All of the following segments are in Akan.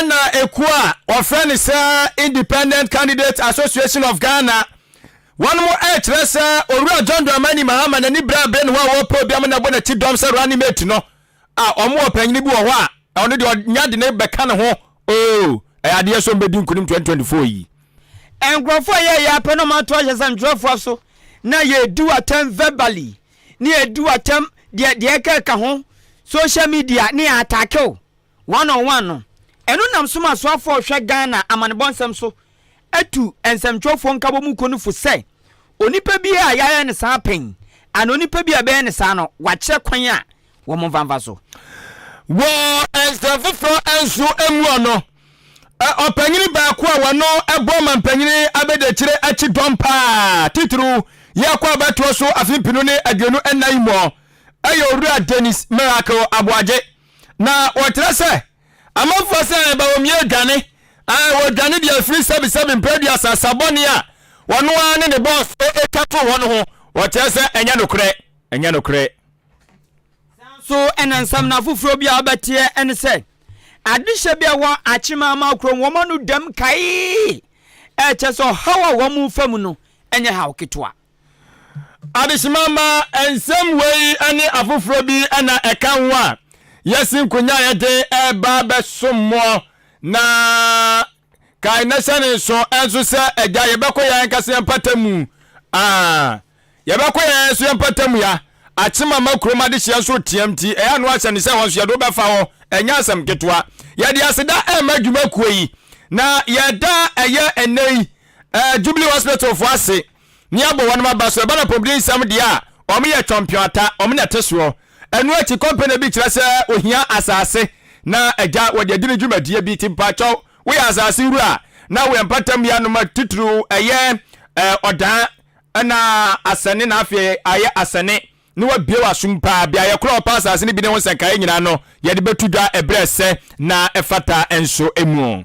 Ɛna ekuo a wɔfrɛ no sɛ Independent Candidate Association of Ghana wɔn mo ɛrekyerɛ sɛ Owura John Dramani Mahama n'ani bere abere ne ho a wɔrepɛ obi ama no abɔ n'akyi dɔm sɛ running mate no a wɔn wɔ panyini bi wɔ hɔ a ɔno deɛ ɔnya de ne bɛka ne ho oo ɛyɛ adeɛ sɛ ɔmbɛdi nkunim 2024 yi. Nkurɔfoɔ a yɛyɛ apɛ na wɔato ahyɛ sɛntwerɛfoɔ so na yɛredi wo atɛm verbally ne yɛredi wo atɛm deɛ deɛ ɛkeka ho social media ne yɛ attack wo one on one no ɛno nam so ma asoafoɔ a ɔhwɛ Ghana amanebɔ nsɛm so atu nsɛmtwerɛfoɔ nkabɔmu kuo no fo sɛ onipa biara a yɛayɛ no saa pɛn anaa onipa bi a ɛbɛyɛ no saa no wakyerɛ kwan a wɔn mfa mfa so. Wɔ nsɛm foforɔ nso mu no, ɔpanyini baako a wɔno bɔ ɔmampanyini abɛdakyire akyi dɔm paa titiriw yɛkɔ abatoɔ so afe 2024 mu ɛyɛ Owura Dennis Miracle Aboagye na wɔkyerɛ sɛ amanfoɔ sɛ Bawumia adwane a wɔdwane de afiri sɛbisɛbi mprɛduasa sabɔne a wɔno ara ne ne bɔs ɛtwa to hɔ no ho wɔkyerɛ sɛ ɛnyɛ nokorɛ ɛnyɛ nokorɛ. Saa nso na nsɛm no afoforɔ bi a wobɛteɛ ne sɛ, adehyɛ bi a ɛwɔ Akyemama kurom wɔn ano dam kaee, ɛkyɛ sɛ ɔhaw a wɔn refa mu no nyɛ haw ketewa. Adehyemama nsɛm wei ne afoforɔ bi na ɛka ho a yɛasi nkonya a yɛde reba abɛsom moɔ na Kae na hyɛ ne nso nso sɛ agya yɛbɛkɔ yɛn ankasa yɛn mpata mu. Ah, yɛbɛkɔ yɛn nso yɛn mpata mu ya. Akyem ama kurom adehyeɛ nso reteam nti ɛyɛ ano ahyɛ ne sɛ hɔ nso yɛde wo bɛfa hɔ. Ɛnyɛ asɛm ketewa. Yɛde aseda ɛrema dwumakuo yi na yɛda ɛyɛ ɛnnɛ yi eh, Jubilee Hospital foɔ ase ne abɔ wɔnom aba so. Ɛba no apɔmuden nsɛm deɛ a, wɔn yɛ twɔmpwɔn ata, wɔn na ɛte soɔ. Ɛno akyi kɔmpene bi kyerɛ sɛ ohia asase na agya wɔde adi ne dwumadie bi ti mpakyɛw woyɛ asase wura na woyɛ mpatam yɛ titiriw ɛyɛ ɔdan na asɛne na afei ayɛ asɛne na wabue w'asom paa. Beaeɛ korɔ a ɔpɛ asase no bi ne ho nsɛnkaeɛ nyinaa no, yɛde bɛto dwa ɛberɛ a ɛsɛ na ɛfata nso mu.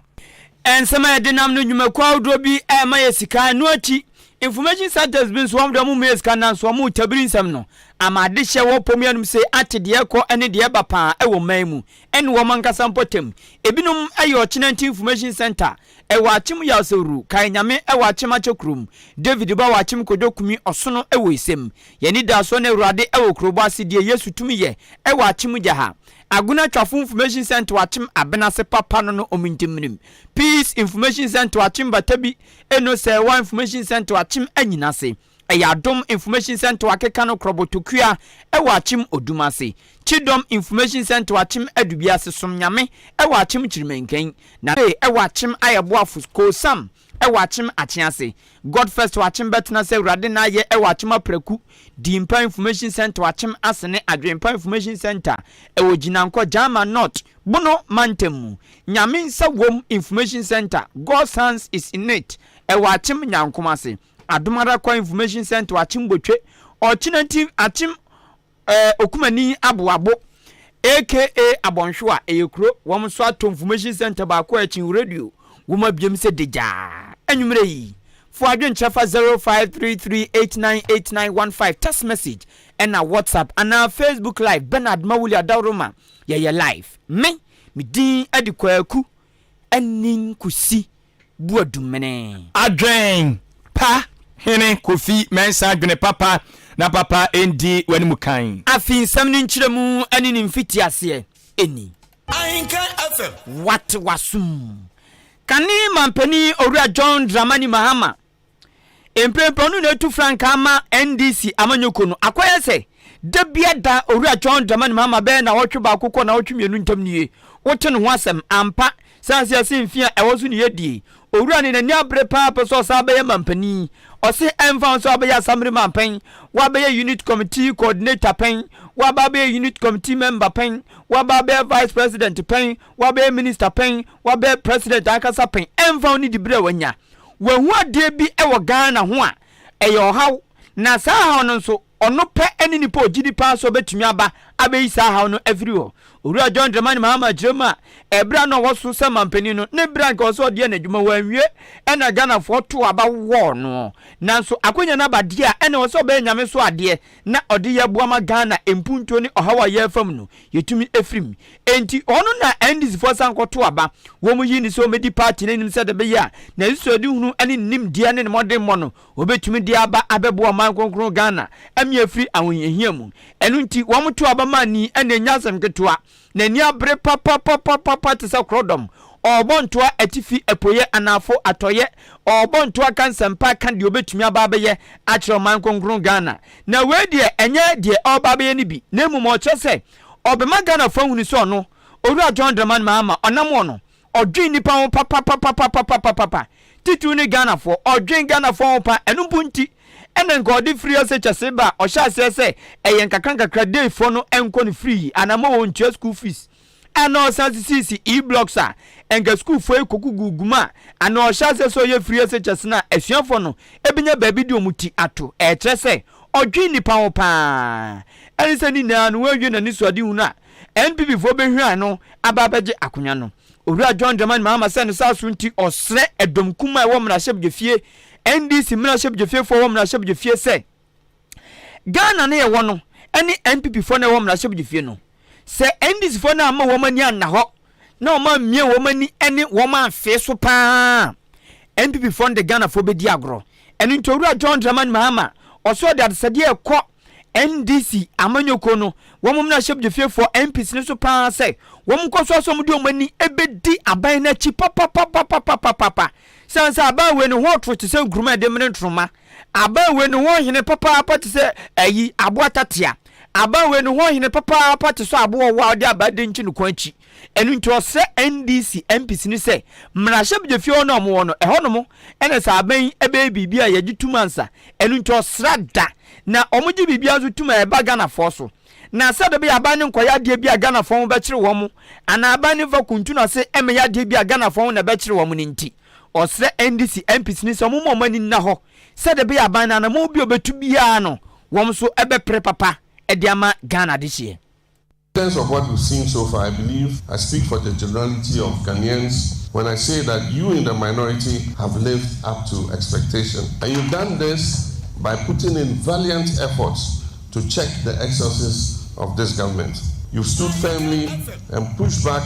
Nsɛm a yɛde nam no nnwumakuo ahodoɔ bi rema yɛ sika, ɛno akyi information centers bi nso wɔn deɛ wɔn mmue sika nanso wɔn retabiri nsɛm no ama adehyeɛ wɔ pɔm yɛnom sei ate deɛ ɛkɔ ne deɛ ɛba paa wɔ man mu ɛne wɔn ankasa mpɔtam. Ebinom yɛ Ɔkyenanti Information Center ɛwɔ Akyem Yawsewuru, Kae Nyame ɛwɔ Akyem Akyɛ Kurom, David Ba wɔ Akyem Kojo Kumi Ɔsono ɛwɔ Esem, Yɛn anidasoɔ ne Awurade wɔ kurobɔ ase deɛ Yesu tumi yɛ wɔ Akyem gya ha. Agona Twafo Information Centre wɔ Akyem Abenase papa no no Omintimmirim. Peace Information Centre wɔ Akyem Batabi Eno Sɛɛwa Information Centre wɔ Akyem Anyinase. Ɛyɛ Adom Information Centre wɔ Akeka no Krɔbo Tokua wɔ Akyem Odum ase. Kyidɔm Information Centre wɔ Akyem Adubiase Som Nyame wɔ Akyem Kyirimankan. Na wɔ Akyem Ayɛboafo Kosam wɔ Akyem Akyease. God First wɔ Akyem Bɛtena Sɛ Awurade Na Ayɛ wɔ Akyem Apraku, Dimpa Information Centre wɔ Akyem Asene, Adwenpa Information Centre wɔ Gyinankɔ, Gyama North, Bono Mantam mu, Nyame Nsa Wom Information Centre, God's Hands is in it, wɔ Akyem Nyankom ase, Adom Arakwa Information Centre wɔ Akyem Botwe, Ɔkyenanti, Akyem Eh Okumani Aboabo aka Abɔnhwewa ɛyɛ kuro wɔn nso atɔ information center baako a ɛkyin radio wɔn abiem sɛ degyaa anwummerɛ yi fo adwenkyerɛ fa 0533898915 text message ɛna whatsapp anaa facebook live Bernard Mawuli Adaworoma yɛyɛ live me me din adi Kwaku Anin Kusi Boadumene. Adwen pa hene Kofi Mensah dwene papa na papa ndi w'anim kan. Afei nsɛm no nkyerɛmu ne ne mfitiaseɛ ni. Ahenkan FM. Wate w'asom. Kane mampanin Owura John Dramani Mahama Mprempren ɔno na etu frankaa ma NDC amanyɔkuo no. Akɔyɛ sɛ da bia da Owura John Dramani Mahama bɛyɛ nawɔtwe baako kɔ nawɔtwe mmienu ntam nie. Wote ne ho asɛm ampa sɛ ase ase mfe a ɛwɔ so ne yɛdie. Owura no n'ani abere paa pɛ sɛ ɔsan bɛyɛ mampanin. Ɔse ɛmfa ho sɛ wabɛyɛ Asamere man pɛn, wabɛyɛ Unit Committee Coordinator pɛn, waba abɛyɛ Unit Committee Member pɛn, waba abɛyɛ Vice President pɛn, wabɛyɛ Minister pɛn, wabɛyɛ President ankasa pɛn, ɛmfa ho ne diberɛ a wanya. Wahu adeɛ bi wɔ Ghana ho a ɛyɛ ɔhaw, na saa haw no nso, ɔno pɛ ne nipa a ɔgye di paa sɛ ɔbɛtumi aba abɛyi saa haw no afiri hɔ. Owura John Dramani Mahama kyerɛ mu a, ɛberɛ a na ɔwɔ so sɛ mampanin no, ne berɛ a nka ɔwɔ sɛ ɔde yɛ n'adwuma wanwie ɛna Ghanafoɔ too aba wɔɔ noɔ. Nanso akwanya no aba deɛ a, ɛna ɛwɔ sɛ ɔbɛyɛ Nyame so adeɛ na ɔde yɛ boa ma Ghana mpuntuo ne ɔhaw a yɛrefa mu no yɛtumi firi mu. Enti ɔno na NDC foɔ san kɔto aba. Wɔn yii no sɛ ɔmmɛdi party no anim sɛdeɛ ɛbɛyɛ a n'anisoadehunu ne ne nimdeɛ ne ne mmɔdemmɔ no wɔbɛtumi de aba abɛboa ɔman kronkron Ghana ami afiri ahohiahia mu. Ɛno nti wɔn to aba maa ni ɛna ɛnyɛ asɛm ketewa. N'ani abere papapapapapa te sɛ korɔdɔm. Ɔrebɔ ntoa atifi, apueɛ, anaafo, atɔeɛ. Ɔrebɔ ntoa ka nsɛmpa ka deɛ ɔbɛtumi aba abɛyɛ akyerɛ ɔman kronkron Ghana. Na wei deɛ ɛnyɛ deɛ ɔreba abɛyɛ no bi na mmom ɔkyerɛ sɛ ɔbɛma Ghanafoɔ ahunu sɛ ɔno, Owura John Dramani Mahama, ɔnam ɔno Ɔdwen nnipa ho papapapapapapapa, titiriw ne Ghanafoɔ. Ɔdwen Ghanafoɔ ho pa, ɛno mpo nti ɛna nka ɔde free SHS ba a, ɔhyɛ aseɛ sɛ ɛyɛ nkakra nkakra dayfoɔ no nkɔ no free anaa ma wɔntua school fees. Ɛna ɔsan sisiisi E-blocks a nka sukuufoɔ yi kɔgu gugu mu a, anaa ɔhyɛ aseɛ sɛ ɔyɛ free SHS no a, asuafoɔ no bɛnya baabi de wɔn ti ato. Ɛkyerɛ sɛ ɔdwen nnipa ho pa ara. Ɛne sɛ ne nyinaa no wanwie n'anisoadehunu a NPP foɔ bɛhwira no aba abɛgye akonwa no. Owura John Dramani Mahama sɛ ne saa so nti ɔsrɛ ɛdɔm kumaa a ɛwɔ mmarahyɛbdwafie, NDC mmarahyɛbdwafiefoɔ wɔ mmarahyɛbdwafie sɛ Ghana no yɛwɔ no ɛne NPP foɔ no ɛwɔ mmarahyɛbdwafie no sɛ NDC foɔ no amma wɔn ani anna hɔ na wɔn ammie wɔn ani ɛne wɔn amfee so paa NPP foɔ no de Ghana foɔ bɛdi agorɔ. Ɛno nti Owura John Dramani Mahama ɔsɛ ɔde adesɛdeɛ ɛkɔ NDC amanyɔkuo no wɔn mmarahyɛbdwafiefoɔ MPs no so paa sɛ wɔn nkɔ so asɔ wɔn de wɔn ani bɛdi aban no akyi papapapapapapa sane sɛ aban wei no ho ɔtoro te sɛ nkuruma ɛde mene ntoroma aban wei no ho ɔhene papaapa te sɛ ayi aboa tatea aban wei no ho ɔhene papaapa te sɛ aboa ɔwɔ a ɔde abaa de nkyi no kɔn akyi Ɛno nti ɔsrɛ NDC MPs no sɛ mmarahyɛbadwafie hɔ no a wɔwɔ no, ɛhɔnom na sɛ aban yi bɛyɛ biribi a yɛgye tum ansa. Ɛno nti ɔsrɛ da na wɔgye biribiara nso tum a ɛba Ghanafoɔ so. Na sɛdeɛ ɛbɛyɛ aban no nkɔyɛ adeɛ bi a Ghanafoɔ ho bɛkyere wɔn anaa aban no mfa kuntunu ase mmɛyɛ adeɛ bi a Ghanafoɔ ho na ɛbɛkyere wɔn no nti, ɔsrɛ NDC MPs no sɛ wɔmma wɔn ani nna hɔ sɛdeɛ ɛbɛyɛ aban no anammɔn bi a ɔbɛtu biara no wɔn nso bɛpere papa de ama Ghana adehyeɛ. Sense of what we've seen so far, I believe I speak for the generality of Ghanaians when I say that you in the minority have lived up to expectation. And you've done this by putting in valiant efforts to check the excesses of this government. You've stood firmly and pushed back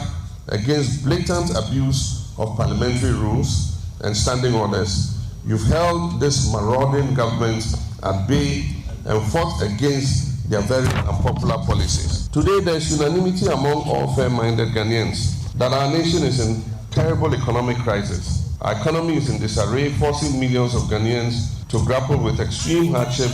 against blatant abuse of parliamentary rules and standing orders. You've held this marauding government at bay and fought against their very unpopular policies. Today, there's unanimity among all fair minded Ghanaians that our nation is in terrible economic crisis. Our economy is in disarray, forcing millions of Ghanaians to grapple with extreme hardship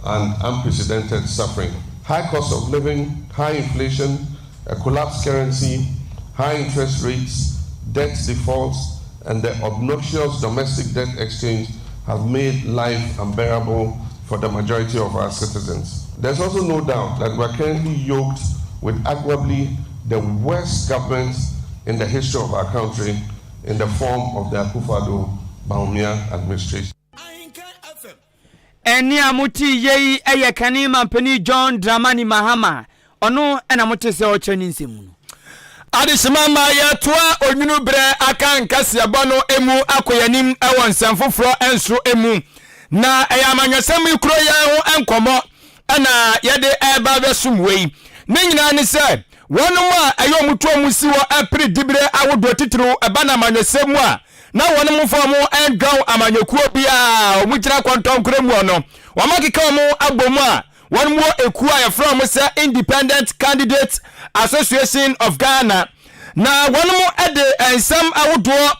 and unprecedented suffering. High cost of living, high inflation, a collapsed currency, high interest rates, debt defaults, and the obnoxious domestic debt exchange have made life unbearable for the majority of our citizens. There's also no doubt that we're currently yoked with arguably the worst government in the history of our country in the form of the Akufo-Addo Bawumia administration. Ɛnne a mote yei yɛ kane mampanin John Dramani Mahama, ɔno na mote sɛ ɔrekyerɛ ne nsɛm mu no. Adehyema ma yɛtoa onwunu berɛ aka nkaseɛbɔ no mu akɔ yɛn anim wɔ nsɛm foforɔ nso mu. Na ɛyɛ amanyɔsɛm yi kuro yɛn ho nkɔmmɔ na yɛde ɛreba bɛsom wei. Ne nyinaa ne sɛ wɔnom a ɛyɛ wɔn tuo mu si hɔ pere dibere ahodoɔ titiriw ɛba no amanyɔsɛm mu a na wɔnom mfa wɔn ndwɔn amanyɔkuo biara a wɔn gyina kɔntɔnkorɛ muɔ no, wɔn akeka wɔn abɔ mu a wɔnom wɔ ekuo a yɛfrɛ wɔn sɛ Independent Candidates Association of Ghana na wɔnom de nsɛm ahodoɔ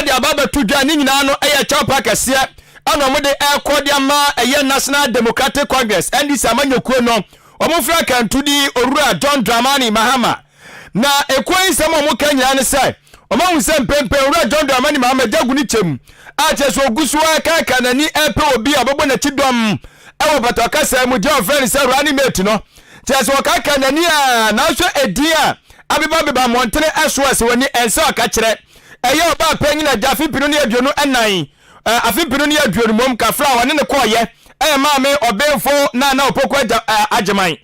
de aba abɛto dwa ne nyinaa no yɛ kyɛwpa kɛseɛ ɛna wɔn de ɛrekɔ de ama ɛyɛ National Democratic Congress NDC amanyɔkuo no wɔn frakantudi Owura John Dramani Mahama Na ekuo yi nsɛm a wɔka nyinaa ne sɛ, wɔahu sɛ mprempren Owura John Dramani Mahama agya gu ne kyɛm a kyerɛ sɛ ɔgu so ara kaakae n'ani repɛ obi a ɔbɛbɔ n'akyi dɔm wɔ pata kasa mu deɛ wɔfrɛ no sɛ running mate no. Kyerɛ sɛ ɔkaakae n'ani a nanso edin a abebabeba mmɔntene so a sɛ w'ani ɛnsɛ ɔka kyerɛ ɛyɛ ɔbaa panyin agya afe mpenu ne 24 afe mpenu ne aduonu mmom kafra a ɔne no kɔɔyɛ ɛyɛ maame ɔbenfo Nana Opoku Agyeman.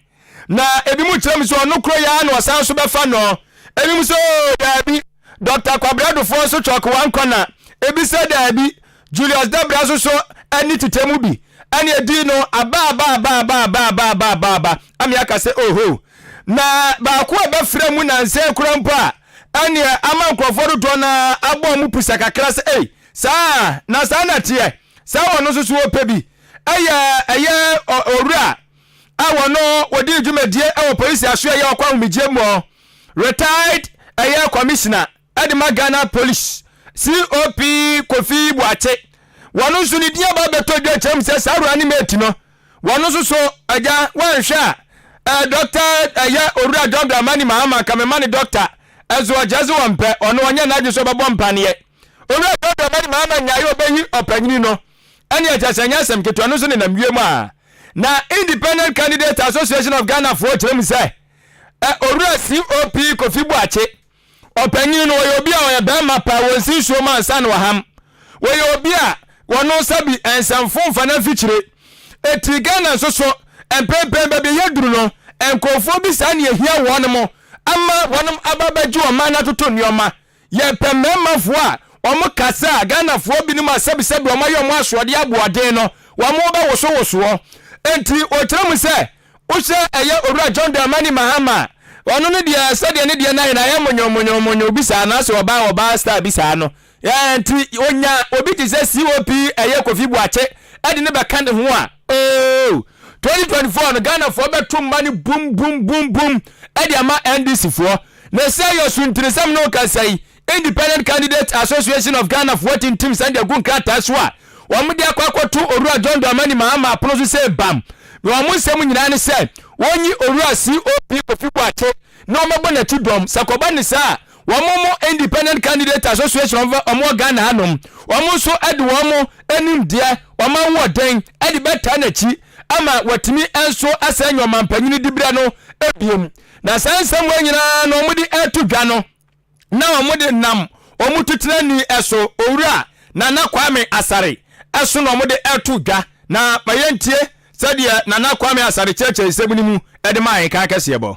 Na ebinom kyerɛ mu sɛ ɔno koro yi ara na ɔsan nso bɛfa no. Ebinom sɛ oo daabi, Dɔkta Kwabena Dufour nso chalk one corner. Ebi sɛ daabi, Julius Dabra nso so ani tetɛ mu bi. Ɛne edi no aba aba aba aba aba aba aba aba aba ama yɛaka sɛ oho. Na baako a ɛbɛfra mu nansa yi koraa mpo a ɛneɛ ama nkurɔfoɔ dodoɔ no ara abɔ wɔn pusa kakra sɛ ei saa na saa na teɛ saa wɔn nso so wɔpɛ bi ɛyɛ ɛyɛ owura a wɔno wɔdii dwumadie wɔ polisi asoɛeɛ ɔkɔ ahomegyeɛ mu hɔ, retired ɛyɛ commissioner de ma Ghana Police, COP Kofi Boakye. Wɔno nso ne din aba abɛtɔ dwa kyerɛ mu sɛ saa running mate no, wɔno nso so agya wɔanhwɛ a eh, Dr. ɛyɛ Owura John Dramani Mahama nka mema ne doctor ɛnso ɔkyerɛ sɛ wɔmpɛ ɔno ɔnyɛ n'adwene sɛ ɔbɛbɔ mpaneɛ. Owura John Dramani Mahama nyaeɛ ɔbɛyi ɔpanyini no ɛne ɛkyɛ sɛ ɛnyɛ asɛm ketewa no nso nenam wiem a Na Independent Candidate Association of Ghana foɔ kyerɛ mu sɛ, ɛ Owura COP Kofi Boakye, ɔpanyin no, ɔyɛ obi a ɔyɛ barima paa, wɔnsi nsuo mu ansa na waham. Wɔyɛ obi a wɔno nsa bi nsɛmfo mfa no afikyire. Eti Ghana nso so, mprempren baabi a yɛaduru no, nkurɔfoɔ bi saa na yɛhia wɔnom ama wɔnom aba abɛgye ɔman no atoto nneɛma. Yɛpɛ mmarimafoɔ a wɔn kasa a Ghanafoɔ binom a sɛbisɛbi wɔn ayɛ wɔn asoɔdeɛ aboɔden no wɔn bɛ woso wosoɔ. Enti ɔkyerɛ mu sɛ wohyɛ ɛyɛ Owura John Dramani Mahama a ɔno no deɛ sɛdeɛ ne deɛ no ayɛ no ayɛ monyo monyo monyo bi saa no asɛ ɔbaa ɔbaa style bi saa no enti ɔnya obi te sɛ COP ɛyɛ Kofi Boakye ɛde ne bɛka ne ho a oo 2024 no Ghanafoɔ bɛto mma no bum bum bum bum ɛde ama NDC foɔ. Na sɛ yɛ suntirisɛm no kasa yi, Independent Candidates Association of Ghana foɔ tintim sane de agu nkrataa so a wɔn de akɔ akɔto Owura John Dramani Mahama apono so sɛ bam. Na wɔn nsɛm nyinaa ne sɛ wɔnyi Owura COP Kofi Boakye na wɔmmɛbɔ n'akyi dɔm. Sɛ kɔba ne saa a, wɔn mo Independent Candidates Association a wɔn wɔ Ghana hanom, wɔn nso de wɔn nimdeɛ, wɔn ahoɔden de bɛtaa n'akyi ama watumi nso asan anya ɔmampanyini diberɛ no biom. Na saa nsɛm wei nyinaa na wɔde reto dwa no, na wɔde nam wɔn tutenani so, Owura Nana Kwame Asare so na wɔde reto dwa. Na ma yɛntie sɛdeɛ Nana Kwame Asare kyerɛkyerɛ nsɛm no mu de maa yɛn kan kɛseɛ bɔ.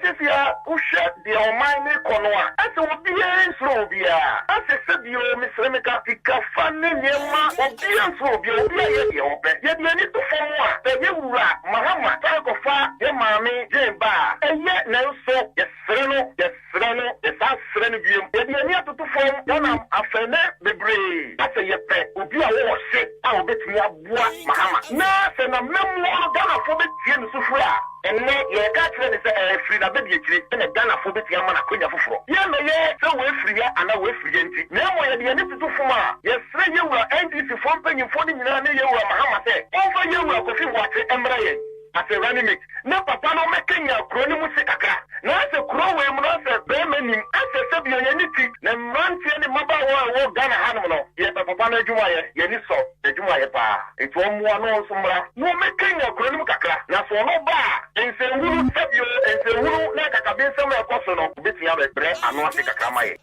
Sisi a wohwɛ deɛ ɔman no rekɔ no a, asɛ obiara nsuro obiara. Asɛ sɛbi oo, mesrɛ meka, sika fa ne nneɛma, obiara nsuro obiara, obiara yɛ deɛ ɔpɛ. Yɛde yɛn ani to fam a, sɛ yɛn wura Mahama san kɔfa yɛn maame Jane ba a, ɛyɛ, nanso yɛsrɛ no, yɛsrɛ no, yɛsan srɛ no biom. Yɛde yɛn ani atoto fam, Ghana afɛnɛ bebree, asɛ yɛpɛ obi a ɔwɔ ɔhye a ɔbɛtumi aboa Mahama. Na sɛ n'amammuo no Ghanafoɔ bɛtie ne sufrɛ a, ɛnnɛ yɛreka akyerɛ no sɛ ɛfiri n'abadiakyire na Ghanafoɔ bɛtumi ama no akwanya foforɔ. Yɛmmɛyɛ sɛ wei firi ha anaa wei firi ha nti, na mmom yɛde yɛn ani toto fam a, yɛsrɛ Yɛwura NDC foɔ mpanyinfoɔ no nyinaa ne Yɛwura Mahama sɛ ɔmfa Yɛwura Kofi Boakye mmrɛ yɛn as a running mate na papa no mmɛkanyan kuro no mu se kakra. Na asɛ kuro wei mu no asɛ barima nnim, asɛ sɛbio yɛn ani ti, na mmeranteɛ ne mmabaawa a ɛwɔ Ghana hanom no, yɛpɛ papa no adwuma yɛ, yɛn ani sɔ n'adwuma yɛ paa. Enti ɔmmoa no nso mmra na ɔmmɛkanyan kuro no mu kakra, na sɛ ɔno ba a, nsɛnhunu, sɛbio nsɛnhunu ne akakabensɛm a ɛkɔ so no, ɔbɛtumi abɛbrɛ ano ase kakra ama yɛn.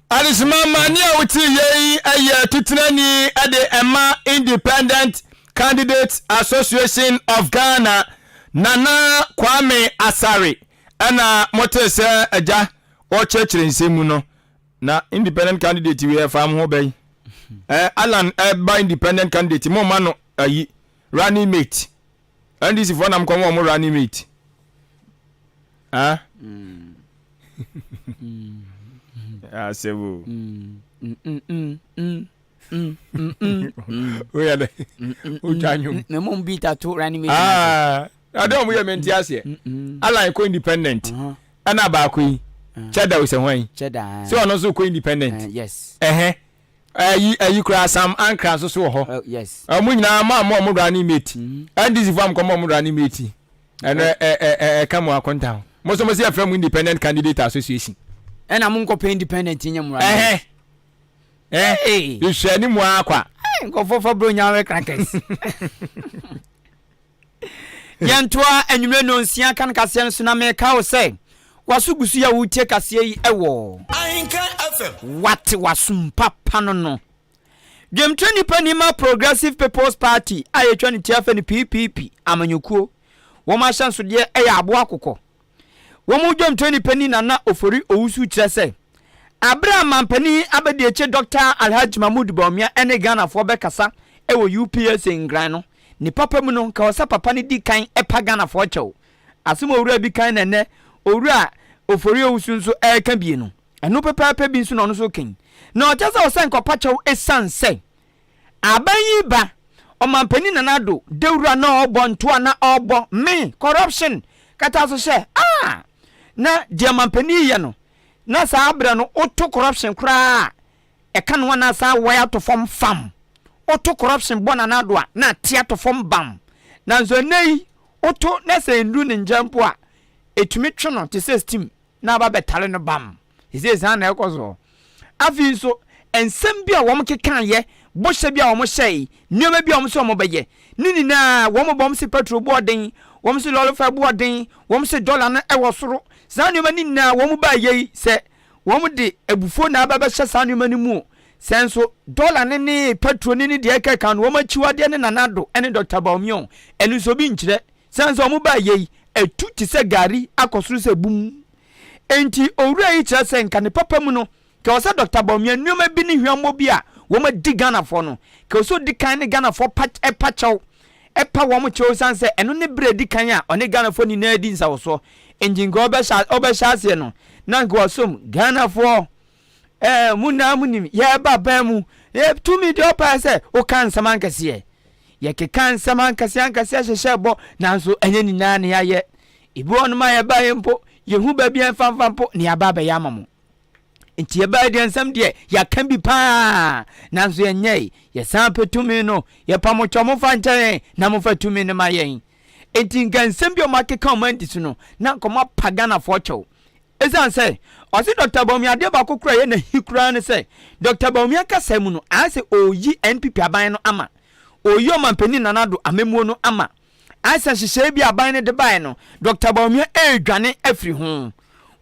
Adesima ma nea wotie yei yɛ titenani de ɛma Independent Candidates Association of Ghana, Nana Kwame Asare ɛna motee sɛ agya ɔkyerɛkyerɛ nsɛm mu no. Na independent candidate wei ɛfa mo ho bɛn? Eh, Alan ɛba independent candidate mo ma no ayi running mate. NDC foɔ nam kɔn wɔn running mate. Ah? Mm. Asɛm o. Woyɛ dɛ wotwa nnwom. Na mmom bi tato running mate. Ah, ade a wɔyɛ mente aseɛ. Alan kɔ independent. Ɛna baako yi kyɛda o sɛ hwan. Sɛ ɔno nso kɔ independent. Yes. Ɛhɛ. Ɛyi ɛyi koraa Sam Ankra nso so wɔ hɔ. Yes. Ɔmo nyinaa mo a mo ɔmo running mate. NDC fo a mo kɔ mo ɔmo running mate. Ɛno ɛ ɛ ɛ ɛka mo akonta ho. Mo nso mo sɛ yɛfrɛ mo Independent Candidate Association. Ɛna mo nkɔpɛ independent nyɛ mo running mate. Ɛhɛ. Ɛ hwɛ anim ara kwa. Nkɔfo fa bro nyawe crackers. Yɛntoa anwummerɛ nonsia kan kaseɛ no so na meka wo sɛ waso gu so yɛ wotie kaseɛ yi ɛwɔ Ahenkan FM. Wate wasom papa no no. Dwamtire nipa ni ma Progressive People's Party a yɛtwa ne ti afɛ no PPP amanyɔkuo. wɔn ahyɛnsodeɛ yɛ aboa akokɔ. Wɔn dwamtrani panin Nana Ofori Owusu kyerɛ sɛ, aberɛ a manpanin abadiakyire Dɔkta Alhaji Mahmood Bawumia ne Ghanafoɔ bɛkasa wɔ UPSA Nkran no, ne papa mu no, nka ɛwɔ sɛ papa no di kan pa Ghanafoɔ kyɛw. Asɛm a owura bi kan na ɛnnɛ Owura Ofori Owusu nso reka bie no, ɛno pɛpɛɛpɛ bi nso na ɔno nso reka yi. Na ɔkyerɛ sɛ ɛwɔ sɛ nka ɔpa kyɛw ɛsiane sɛ Aban yi ba, Ɔmanpanin Nana Addo dawuro a na ɔrebɔ nto a na ɔrebɔ me corruption kata so hyɛ ah na deɛ ɔmanpanin yi yɛ no na saa berɛ no woto corruption koraa a ɛka no anaa saa wɔyɛ ato fam fam woto corruption bɔ Nana Addo a na ate ato fam bam nanso ɛnɛ yi woto na sɛ nnuru ne nkyɛn mpo a ɛtumi twe no te sɛ steam na aba bɛtare no bam. Seesei saa na ɛkɔ soɔ. Afei nso, nsɛm bi a wɔkekaeɛ, bɔhyɛ bi a wɔhyɛe, nneɛma bi a wɔn sɛ wɔbɛyɛ, ne nyinaa wɔn bɔ, wɔn se petrol boɔ den, wɔn se lɔre fɛ boɔ den, wɔn se dɔla no ɛwɔ soro. Saa nneɛma no nyinaa wɔn baa yɛ yi sɛ wɔn de abufuo na aba bɛhyɛ saa nneɛma no mu o. Sɛ nso dɔla no ne petrol no ne deɛ ɛkeka no wɔn akyiwadeɛ ne Nana Addo ne Dr. Bawumia o, ɛno nso obi nkyerɛ. Sane sɛ wɔn baa yei, atu te sɛ gari akɔ soro sɛ bum. Enti owura yi kyerɛ sɛ nka ne papa mu no, nka ɛwɔ sɛ Dɔkta Bawumia nneɛma bi ne hwammɔ bi a wɔn adi Ghanafoɔ no, nka ɛwɔ sɛ ɔdi kan ne Ghanafoɔ pa pa kyɛw, pa wɔn kyɛw sane sɛ ɛno ne berɛ a ɛdi kan a ɔne Ghanafoɔ nyinaa di nsawɔsoɔ. Enti nka ɔbɛhyɛ ɔbɛhyɛ aseɛ no, na nka wasom Ghanafoɔ. Ɛɛ, mo nyinaa monim, yɛreba aban mu, yɛ tumi deɛ ɔpae sɛ woka nsɛm ankɛseɛ. Yɛkeka nsɛm ankɛseɛ ankɛseɛ hyehyɛ bɔ, nanso ɛnyɛ nyinaa na yɛayɛ. Ebi wɔ nom a yɛbaeɛ mpo, yɛhu baabi a ɛmfamfa mpo na yɛaba abɛyɛ ama mo. Nti yɛbaeɛ deɛ nsɛm deɛ yɛaka bi paa, nanso yɛnyɛe. Yɛsan pɛ tumi no, yɛpa mo kyɛw momfa nkyɛ yɛn na momfa tumi no ma yɛn. Nti nka nsɛm bi a wɔakeka wɔn adi so no, na nka wɔapa Ghanafoɔ kyɛw. Esiane sɛ ɔse Dɔkta Bawumia adeɛ baako koraa a ɛyɛ n'ahi koraa ne sɛ Dɔkta Bawumia kasa mu no ayɛ sɛ ɔreyi NPP aban no ama, ɔreyi Ɔmanpanin Nana Addo amammuo no ama. Ayɛ sɛ nhyehyɛeɛ bi a aban no de baeɛ no Dɔkta Bawumia redwane afiri ho.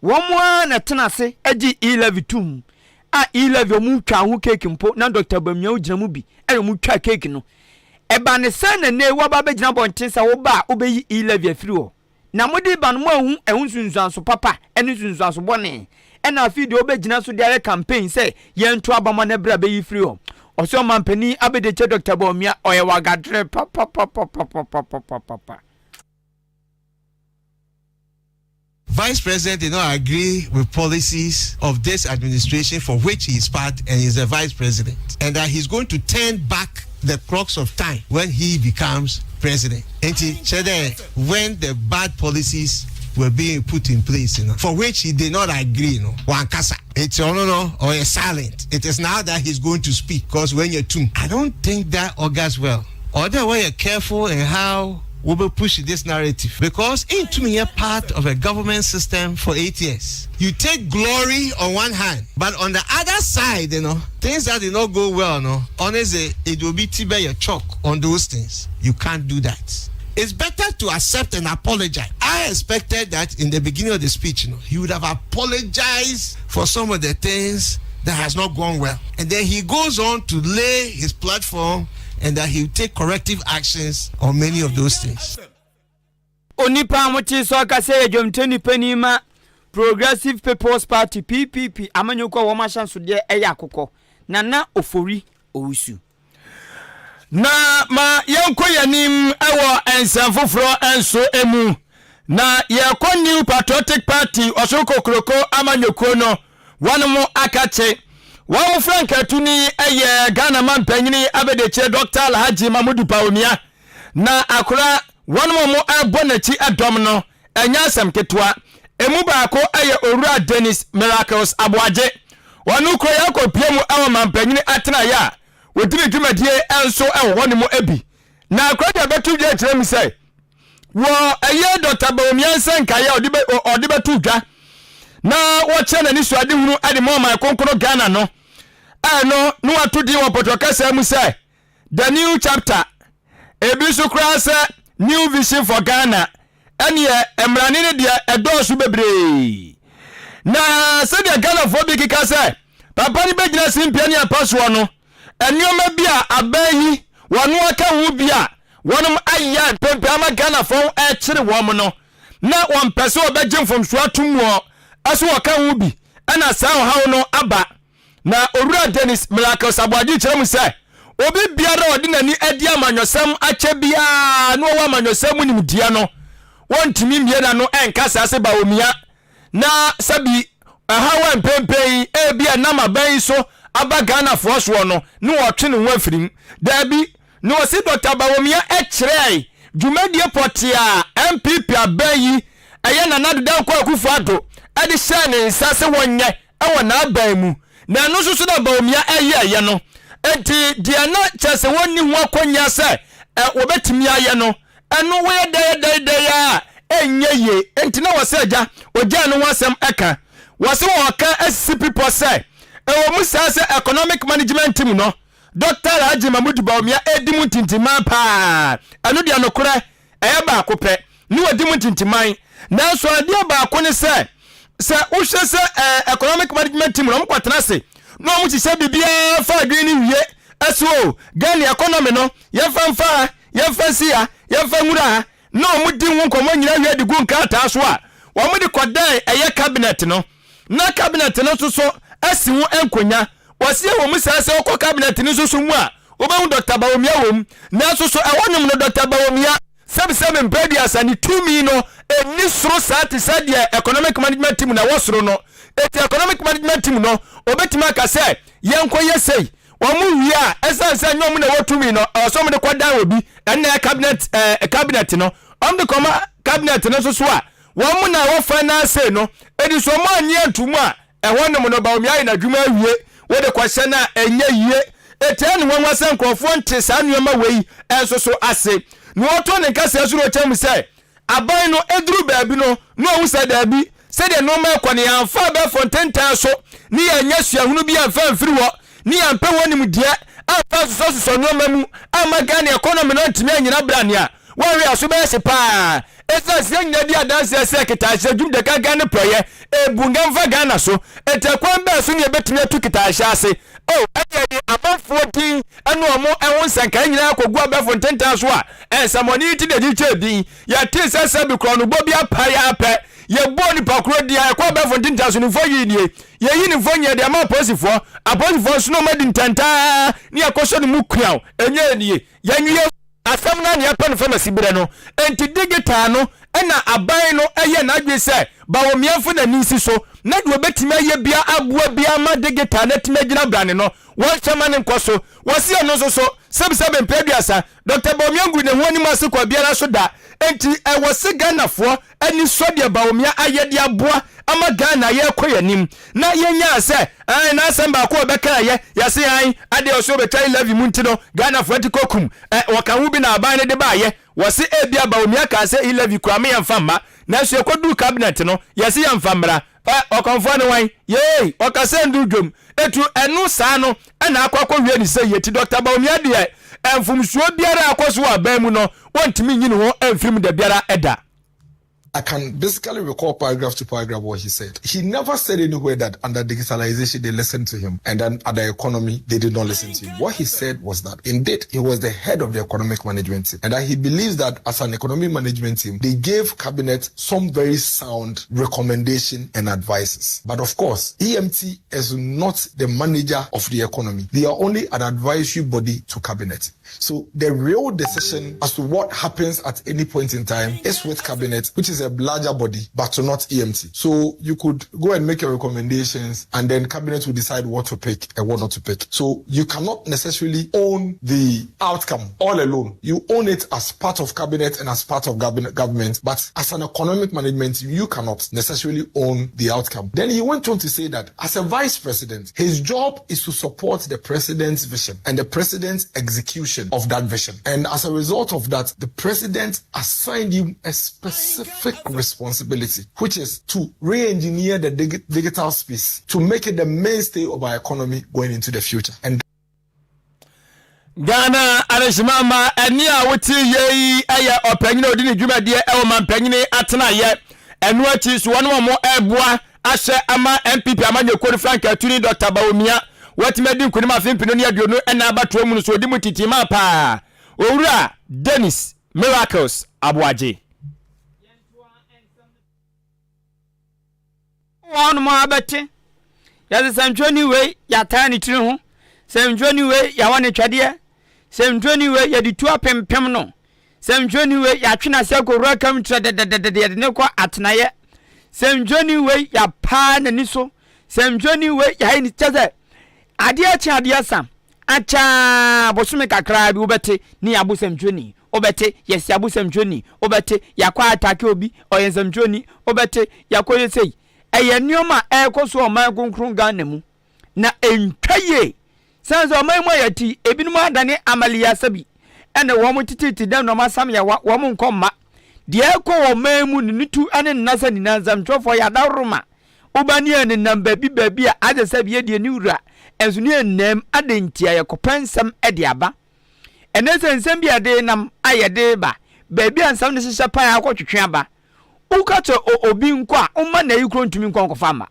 Wɔn ara na ɛtena ase gye E-levy toom a E-levy wɔn twaa ho cake mpo na Dɔkta Bawumia gyina mu bi ɛna wɔn twaa cake no. Ɛba ne sɛn na nnɛ yi woaba abɛgyina abɔnten sɛ woba a wobɛyi E-levy afiri hɔ? Na mode reba no, moanhu ɛho nsunsuanso papa ne nsunsuanso bɔne. Ɛna afei deɛ wobɛgyina so de ayɛ campaign sɛ yɛnto aba ma no berɛ a bɛyi firi hɔ. Ɔsɛ ɔmanpanin Abediakyɛ Dɔkta Bawumia, ɔyɛ wagadere papapapapapapapa. Vice President did not agree with policies of this administration for which he is part and is the vice president, and that he's going to turn back the clocks of time when he becomes president. Nti kyerɛ dɛ when the bad policies were being put in place you know, for which he did not agree you know, wankasa. Nti ɔno no ɔyɛ silent. It is now that he's going to speak because when you're too. I don't think that augurs well. Ɔwɔ dɛ wɔyɛ careful in how wɔbɛ push this narrative because ntumi nyɛ part of a government system for 8 years. You take glory on one hand, but on the other side, things that did not go well, no, honestly, it will be tibe your chalk on those things. You can't do that. It's better to accept and apologize. I expected that in the beginning of the speech, he would have apologized for some of the things that has not gone well. And then he goes on to lay his platform and that he will take corrective actions on many of those things. Onipa a mote sɛ ɔkasa yɛ dwamtani panin ma Progressive People's Party, PPP, amanyɔkuo a wɔn ahyɛnsodeɛ yɛ akokɔ, Nana Ofori Owusu. Na ma yɛnkɔ yɛn anim wɔ nsɛm foforɔ nso mu. Na yɛkɔ New Patriotic Party ɔsoro kokroko amanyɔkuo no, wɔn mo akakye. Wɔn mo frankatuni yɛ Ghana mampanyini abɛdekyire Dr. Alhaji Mahmudu Bawumia. Na akora wɔn mo mo ɛbɔ n'akyi dɔm no, ɛnyɛ asɛm ketewa. Emu baako yɛ Owura Dennis Miracles Aboagye. Ɔno kuro yɛ akɔpie mu wɔ mampanyini atenaeɛ a wɔdi ne dwumadie nso wɔ hɔ no mu bi. Na akora deɛ bɛto dwa kyerɛ mu sɛ wɔ ɛyɛ Dr. Bawumia nsɛnkaeɛ a ɔde bɛto dwa na wɔkyerɛ n'ani so adehunu de ma ɔman kronkron Ghana no, ɛno na wato din wɔ pɔtɔ kasa mu sɛ The New Chapter, ebi nso koraa sɛ New Vision for Ghana, ɛneɛ mmarane no deɛ ɛdɔɔso bebree. Na sɛdeɛ Ghanafoɔ bi keka sɛ papa no bɛgyina simpia ne apa soɔ no, nneɛma bi a aban yi wɔn aka ho bi a wɔnom ayɛ a mpempem ama Ghanafoɔ ho ɛrekyere wɔn no, na wɔmpɛ sɛ wɔbɛgye mfomsoɔ ato muɔ, ɛso wɔka ho bi na saa ɔhaw no aba. Na Owura Dennis Miracles Aboagye kyerɛ mu sɛ, obi biara a ɔde n'ani adi amanyɔsɛm akyɛ biara na ɔwɔ amanyɔsɛm mu nimdeɛ no, wɔntumi mmie n'ano nka saa sɛ Bawumia na sɛbi ɛhaw a mpɛnpɛn yi ebi a ɛnam aban yi so aba Ghanafoɔ soɔ no ne wɔtwe ne ho afiri mu. Daabi, na ɔse Dɔkta Bawumia kyerɛe dwumadie pɔtee a NPP aban yi ɛyɛ Nana Addo Dankwa Akufo Addo de hyɛɛ ne nsa sɛ wɔnyɛ wɔ n'aban mu, na ɛno nso so na Bawumia yɛeɛ no. Enti deɛ na kyerɛ sɛ wɔnni ho akwannya sɛ wɔbɛtumi ayɛ no, ɛno woyɛ dɛn dɛn dɛn a ɛnyɛ yie. Enti na wɔsɛ agya ogyaa no ho asɛm ɛka. Wɔse wɔka asisi pipɔ sɛ ɛwɔ mu saa sɛ economic management team no Dɔkta Alhaji Mahmood Bawumia ɛredi mu ntintiman paa. Ɛno deɛ nokorɛ ɛyɛ baako pɛ ne wɔdi mu ntintiman. Nanso adeɛ baako ne sɛ, sɛ wohwɛ sɛ ɛɛ economic management team no wɔkɔtena ase na wɔhyehyɛ biribiara fa adwene no wie ɛso o Ghana economy no yɛmfa mfa ha, yɛmfa nsi ha, yɛmfa nwura ha na wɔdi ho nkɔmmɔ nyinaa wie de gu nkrataa so a, wɔde kɔdan ɛyɛ cabinet no na cabinet no nso so asi ho nkonya. Wɔsi ɛwɔ mu saa sɛ wokɔ cabinet no nso so mu a, wobɛhu Dr. Bawumia wɔ mu. Nanso so ɛhɔnom no Dr. Bawumia sɛbisɛbi mpɛ aduasa ne tumi no ɛnni soro saa te sɛ deɛ economic management team na ɛwɔ soro no. Eti economic management team no, obetumi aka sɛ yɛnkɔyɛ sei. Wɔn wie a, ɛsiane sɛ ɛnyɛ wɔn na ɛwɔ tumi no, ɛwɔ sɛ wɔde kɔdan obi, ɛnna ɛyɛ cabinet ɛɛ cabinet no. Wɔde kɔma cabinet no nso so a, wɔn na ɛwɔ final say no. Edi so wɔn annye anto mu a, ɛhɔ nom no Bawumia ayɛ n'adwuma awie. Wode kɔhyɛ no a, ɛnyɛ yie. Ɛtaa ne nwanwa sɛ nkurɔfoɔ nte saa nneɛma wei nso so ase. Nea ɔtɔ ne nkasɛɛ so na ɔkyerɛ mu sɛ, Aban no duru baabi no, na wɔhu sɛ dabi, sɛdeɛ nnoɔma rekɔ no, yɛamfa abɛɛfo ntentan so, ne yɛannya suahunu bi amfa amfiri hɔ, ne yɛampɛ hɔ nimdeɛ amfa ansosɔsosɔ nnoɔma mu amma Ghana economy no antumi annyina brane a, wɔnhwɛ a so bɛyɛ hye paa. Ɛsiane sɛ yɛn nyinaa di adanseɛ sɛ ketahyɛ dwumdekankan ne porɔeɛ ɛrebu nga mfa Ghana so, enti ɛkwan bɛn so na yɛbɛtumi atu ketahyɛ ase? Oh, ɛnneɛ yɛde amanfoɔ din ne wɔn ho nsɛnkaeɛ nyinaa kɔgu abɛɛfo ntentan so a, nsɛmmɔne yi nti na yɛkyekyɛɛ din. Yɛtee sɛ sɛbe korɔnobɔ bi apae ara pɛ, yɛbɔɔ nipa korɔ din a ɛkɔ abɛɛfo ntentan so no mfonin nie. Yɛyi ne mfonin yɛde ama apolisifoɔ, apolisifoɔ nso na wɔadi ntɛntaa ne yɛakɔhyɛ no mu kuaw. Ɛnyɛ nie. Yɛnwie asɛm no a na yɛpɛ no famasi berɛ no. Enti digital no na aban no yɛ n'adwene sɛ Bawumia mfa n'ani nsi so na deɛ ɔbɛtumi ayɛ biara aboa biara ma digital no atumi agyina brane no, wɔnhwɛ ma no nkɔ so. Wɔse ɛno nso so, sɛbisɛbi mpɛ aduasa, Dɔkta Bawumia nguu ne ho anim ase kwan biara so da. Enti ɛwɔ se Ghanafoɔ ani sɔ deɛ Bawumia ayɛ de aboa ama Ghana yɛrekɔ yɛn anim. Na yɛnyaa sɛ, ae, n'asɛm baako a ɔbɛkaeɛ, yɛse ae, adeɛ ɔse ɔbɛtwa e-levy mu nti no, Ghanafoɔ ati kɔkum. Ɛ, wɔka ho bi na aban no de baeɛ. Wɔse ebia Bawumia kaa sɛ e-levy koraa me yɛmfa mma, nanso yɛkɔduruu cabinet no, yɛse yɛmfa mmra. Ɛ, ɔkɔmfoɔ ne wan? Yei! Ɔkasa nduru dwom. Etu ɛno saa no na akɔ akɔwie ne sɛ yie. Nti Dɔkta Bawumia deɛ, mfomsoɔ biara a akɔ so wɔ aban mu no, wɔntumi nyi ne ho mfiri mu dabiara da. I can basically recall paragraph to paragraph what he said. He never said anywhere that under digitalization they listened to him and then under economy they did not listen to him. What he said was that indeed he was the head of the economic management team and that he believes that as an economic management team they gave cabinet some very sound recommendation and advices. But of course, EMT is not the manager of the economy. They are only an advisory body to cabinet. So the real decision as to what happens at any point in time is with cabinet, which is a larger body, but not EMT. So you could go and make your recommendations and then cabinet will decide what to pick and what not to pick. So you cannot necessarily own the outcome all alone. You own it as part of cabinet and as part of government, but as an economic management, you cannot necessarily own the outcome. Then he went on to say that as a vice president, his job is to support the president's vision and the president's execution of that vision. And as a result of that, the president assigned him a specific responsibility, which is to re engineer the dig- digital space to make it the mainstay of our economy going into the future. And Ghana adehyema ma ɛne a wote yɛ yi yɛ ɔpanyin a ɔdi ne dwumadie wɔ mampanyini atenaeɛ. Ɛno akyi so wɔn a wɔreboa ahyɛ ama NPP amanyɔkuo no frankaatuni Dr. Bawumia watumi adi nkunim afe mpenu ne aduonu ɛna abatoɔ mu no so ɔdi mu titimaa paa. Owura Dennis Miracles Aboagye. Wɔ hɔnom a bɛte, yɛdze sɛnkyerɛnne wei yɛataa ne tsir ho, sɛnkyerɛnne wei yɛawɔ ne twɛdeɛ, sɛnkyerɛnne wei yɛde tu apempem no, sɛnkyerɛnne wei yɛatwe n'ase akɔwura kam trɛdɛdɛdɛdɛ yɛde no kɔ atenaeɛ, sɛnkyerɛnne wei yɛapaa n'ani so, sɛnkyerɛnne wei yɛayɛ ne kyɛ sɛ adeɛ kye adeɛ sa akyɛ a bosome kakraa bi wobɛte ne yɛabo sɛmtwerɛni wobɛte yɛsi abo sɛmtwerɛni wobɛte yɛakɔ atake obi ɔyɛ nsɛmtwerɛni wobɛte yɛakɔ yɛ sei ɛyɛ nneɛma a ɛrekɔ so ɔman kronkron Ghana mu na ɛntwa yie sɛn sɛ ɔman mu a yɛte ebinom adane amaliyasa bi ɛna wɔn tetete dɛm na wɔn asam yɛwa wɔn nkɔ mma deɛ ɛkɔ wɔ ɔman mu ne ne tu ne nnasa nyinaa nsɛmtwerɛfoɔ yɛ adaworoma Woba ne yɛnenam baabi baabi a ayɛ sɛ yɛdeɛ ne wura nso ne yɛnnam, adɛn nti a yɛkɔpɛ nsɛm de aba? Ɛnnɛ sɛ nsɛm bi a yɛde nam a yɛde ba baabi a nsɛm no hyehyɛ paa akɔtwetwe aba. Woka kyerɛ obi nkɔ a, woma n'ayi koro ntumi nkɔ nkɔfa mma.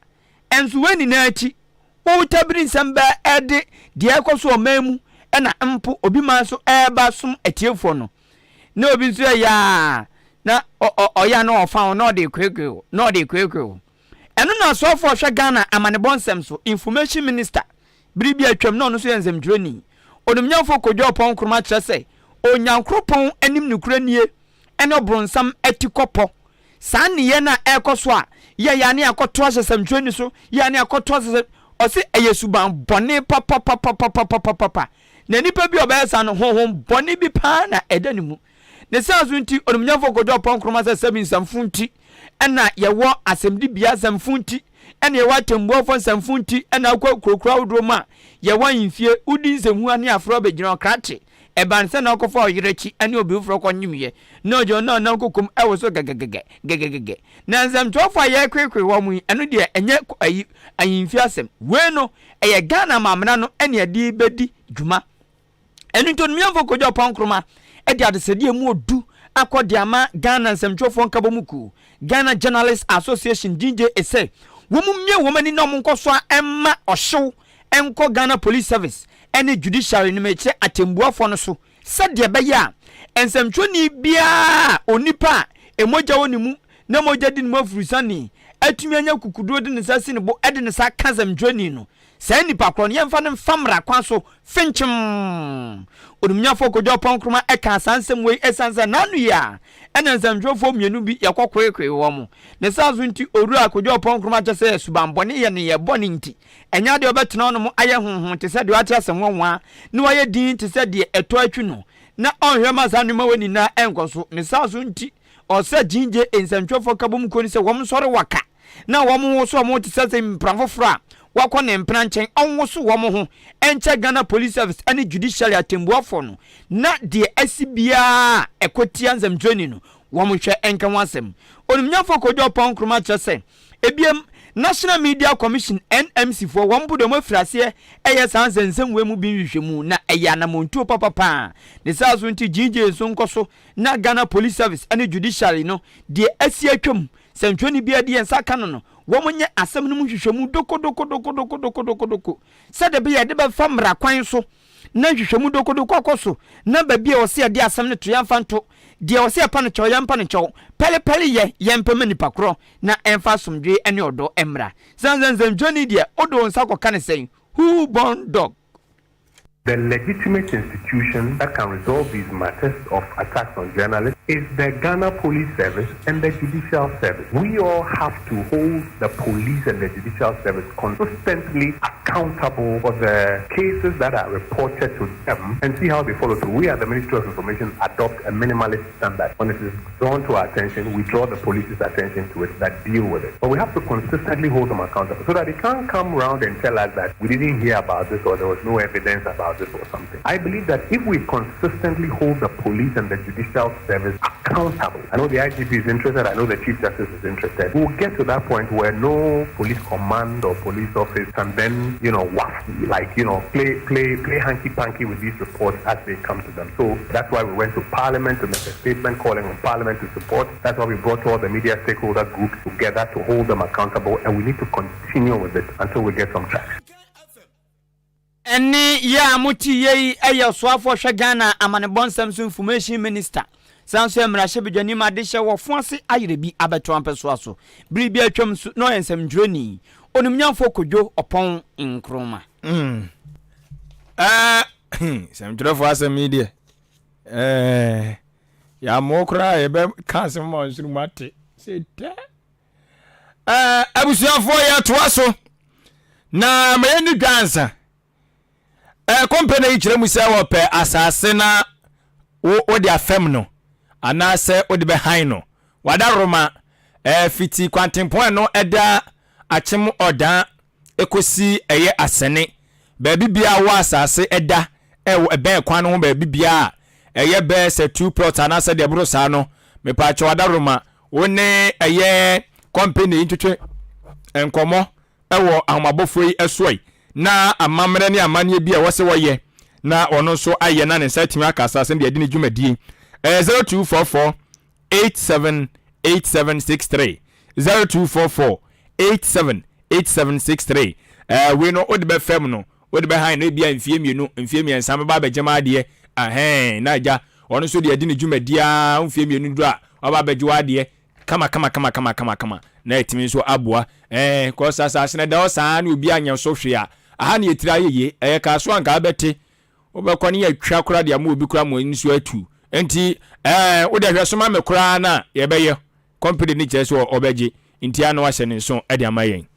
Nso wei nyinaa akyi, wotabiri nsɛm bɛɛ de deɛ ɛkɔ so ɔman mu ɛna mpo obi man so ɛreba som atiefoɔ no. Na obi nso yɛ yaa na ɔyɛ a na ɔfa wo na ɔde kwekwe wo na ɔde kwekwe wo. Ɛno na asɔfoɔ ɔhwɛ Ghana amanebɔ nsɛm so, Information Minister, bere bi atwam na ɔno nso yɛ nsɛmtwerɛni, Onimnyamfoɔ Kojo Oppong Nkrumah kyerɛ sɛ Onyankoropɔn anim nokorɛ nie ne ɔbronsam atikɔpɔ. Saa nneyɛɛ no a ɛrekɔ so a yɛ yɛ a ne yɛakɔto ahyɛ sɛmtwerɛni so, yɛ a ne yɛakɔto ahyɛ sɛm, ɔse ɛyɛ suban bɔne papapapapapapapa. Na nipa bi a ɔbɛyɛ saa no, honhom bɔne bi paa na ɛda ne mu. Ne saa so nti, Onimnyamfo Kojo Oppong Nkrumah sɛ sɛbi nsɛmfo nti na yɛwɔ asɛmdibea, nsɛmfo nti na yɛwɔ atɛmbuafo, nsɛmfo nti na wokɔ nkurokuro ahodoɔ mu a yɛwɔ ahemfie, wodi nsɛmhua ne aforɔ bɛgyina ɔkrakye. Ɛba no sɛ na ɔkɔfa ɔyere akyi ne obi foforɔ kɔnwemyɛ na ɔgyina na ɔnam kokom ɛwoso gɛgɛgɛgɛ, gɛgɛgɛgɛ. Na nsɛmtwerɛfoɔ a yɛrekwekwe wɔn yi, ɛno deɛ ɛnyɛ ayi ahemfie asɛm. Wei no, ɛyɛ Ghana amamena no na yɛde bɛdi dwuma. Ɛno nti Onimnyamfo Kojo Oppong Nkrumah de adesrɛdeɛ a ɛmu ɔdu akɔ de ama Ghana Nsɛmtwerɛfoɔ Nkabɔmu Kuo, Ghana Journalists Association, GJA, sɛ wɔn mmue wɔn ani na wɔn nkɔ so ara mma ɔhyew nkɔ Ghana Police Service ne Judiciary no mekyerɛ atɛmbuafoɔ no so sɛdeɛ ɛbɛyɛ a nsɛmtwerɛni biara a onipa a mogya wɔ ne mu na mogya di ne mu afurusane atumi anya kukuduro de ne nsa asi ne bo de ne nsa aka nsɛmtwerɛni no, saa nipa korɔ no yɛmfa no mfa mmara kwan so finkyim. Onimnyafoɔ Kojo Oppong Nkrumah kaa saa nsɛm wei ɛsiane sɛ n'ano yi a ɛna nsɛmtwerɛfoɔ mmienu bi yɛkɔ koekoe wɔn. Ne saa so nti Owura Kojo Oppong Nkrumah kyɛ sɛ subanbɔne yɛ nneyɛɛ bɔne nti ɛnyɛ adeɛ ɔbɛtena hɔnom ayɛ honhon te sɛ deɛ wate asɛm nwanwa na wayɛ dinn te sɛ deɛ ɛtɔ atwi no na ɔnhwɛ ma saa nneɛma wei nyinaa ɛnkɔ so. Ne saa so nti ɔsɛ GJA nsɛmtwerɛfoɔ nkabom kuo no sɛ wɔn nsɔre waka na wɔn nwoso wɔn ho te sɛ sɛ mpena foforɔ a wakɔ ne mpena nkyɛn ɔnwoso wɔn ho nkyɛ Ghana Police Service ne Judiciary atɛmbuafoɔ no na deɛ asi biara a ɛkɔ tia nsɛmtwerɛni no wɔn nhwɛ nka ho asɛm. Onimnyamfoɔ Kojo Oppong Nkrumah kyerɛ sɛ ebiem National Media Commission NMC foɔ wɔn mpo deɛ wɔn afiri aseɛ ɛyɛ saa nsɛnsɛm wei mu bi nhwehwɛmu na ɛyɛ anamontuo papa paa. Ne saa so nti GJ nso nkɔ so na Ghana Police Service ne Judiciary no deɛ asi atwam Sɛntwerɛni biara de yɛn nsa ka no no, wɔnyɛ asɛm no mu nhwehwɛmu dokodokodokodokodokodoko sɛdeɛ ɛbɛyɛ a yɛde bɛfa mmara kwan so na nhwehwɛmu dokodoko akɔ so na baabi a wɔsɛ yɛde asɛm no to yɛmfa nto, deɛ wɔsɛ yɛpa no kyɛw yɛmpa no kyɛw, pɛlepɛle yɛ yɛmpɛ ma nipa korɔ na ɛmfa asomdwoeɛ ne ɔdɔ mmra. Sɛ nsɛntwerɛni deɛ wode wo nsa kɔka no sɛn? Who born dog? The legitimate institution that can resolve these matters of attacks on journalists is the Ghana Police Service and the Judicial Service. We all have to hold the police and the judicial service consistently accountable for the cases that are reported to them and see how they follow through. We at the Ministry of Information adopt a minimalist standard. When it is drawn to our attention, we draw the police's attention to it that deal with it. But we have to consistently hold them accountable so that they can't come round and tell us that we didn't hear about this or there was no evidence about this or something. I believe that if we consistently hold the police and the judicial service accountable, I know the IGP is interested, I know the Chief Justice is interested, we'll get to that point where no police command or police office can then, you know, waft, like, you know, play, play, play hanky-panky with these reports as they come to them. So that's why we went to Parliament to make a statement calling on Parliament to support. That's why we brought all the media stakeholder groups together to hold them accountable, and we need to continue with it until we get some traction. Ɛnne yi a mote yie yi yɛ Ɔsoafoɔ Hwɛ Ghana Amanebɔ Nsɛm So Information Minister, san nso yɛ Mmarahyɛbadwani ma adehyɛ wɔ Foase Ayerɛbi abɛtoa mpɛsoa so. Bere bi a atwam nso na ɔyɛ nsɛmtwerɛni, Onimnyamfoɔ Kojo Ɔpɔn Nkrumah. Mm. Eh, nsɛmtwerɛfoɔ asɛm yi deɛ, eh, yɛamoɔ koraa yɛbɛka asɛm ma ɔnsoro mu ate sɛ tɛ. Eh, abusuafoɔ yɛtoa so na ma yɛnni dwa ansa. Eh, kɔmpani yi kyerɛ mu sɛ wɔpɛ asase na wode afɛm no anaasɛ wode bɛhan no. Wadaroma eh, fiti kwantempɔn ɛno ɛda akyem ɔdan ɛkɔsi ɛyɛ asɛne baabi biara wɔ asase ɛda ɛwɔ ɛbɛn kwan no ho baabi biara a ɛyɛ bɛɛ sɛ two plots anaasɛ deɛ ɛboro saa no mepaakyɛw adaworoma wo ne ɛyɛ company yi ntwetwe nkɔmmɔ ɛwɔ ahomabɔfoɔ yi ɛsoɔ yi na amammerɛ ne amanneɛ bi a ɛwɔ sɛ wɔyɛ na ɔno nso ayɛ na ne nsa atumi aka asase no de adi ne dwumadie. Ɛyɛ 0244 878763 0244 878763 ɛɛ wei no wode bɛfam no wode bɛhan no ebia mfie mmienu mfie mmiɛnsa bɛba abɛgye ma adeɛ ahɛn na agya ɔno nso deɛ adi ne dwumadi ara mfie mmienu duru a waba abɛgye w'adeɛ kama kama kama kama kama kama na ɛtumi nso aboa ɛɛ kɔsa asase no da hɔ saa na obi anyɛ so hwee a aha ne yɛtiri ayɛ yie ɛyɛ kaa so anka abɛte Wobɛkɔ ne yɛatwa koraa de ama obi koraa ma ɔno nso atu. Nti ɛɛ wode hwɛ so ma me koraa na yɛbɛyɛ. Company no kyerɛ sɛ ɔbɛgye nti a na wahyɛ ne nso de ama yɛn.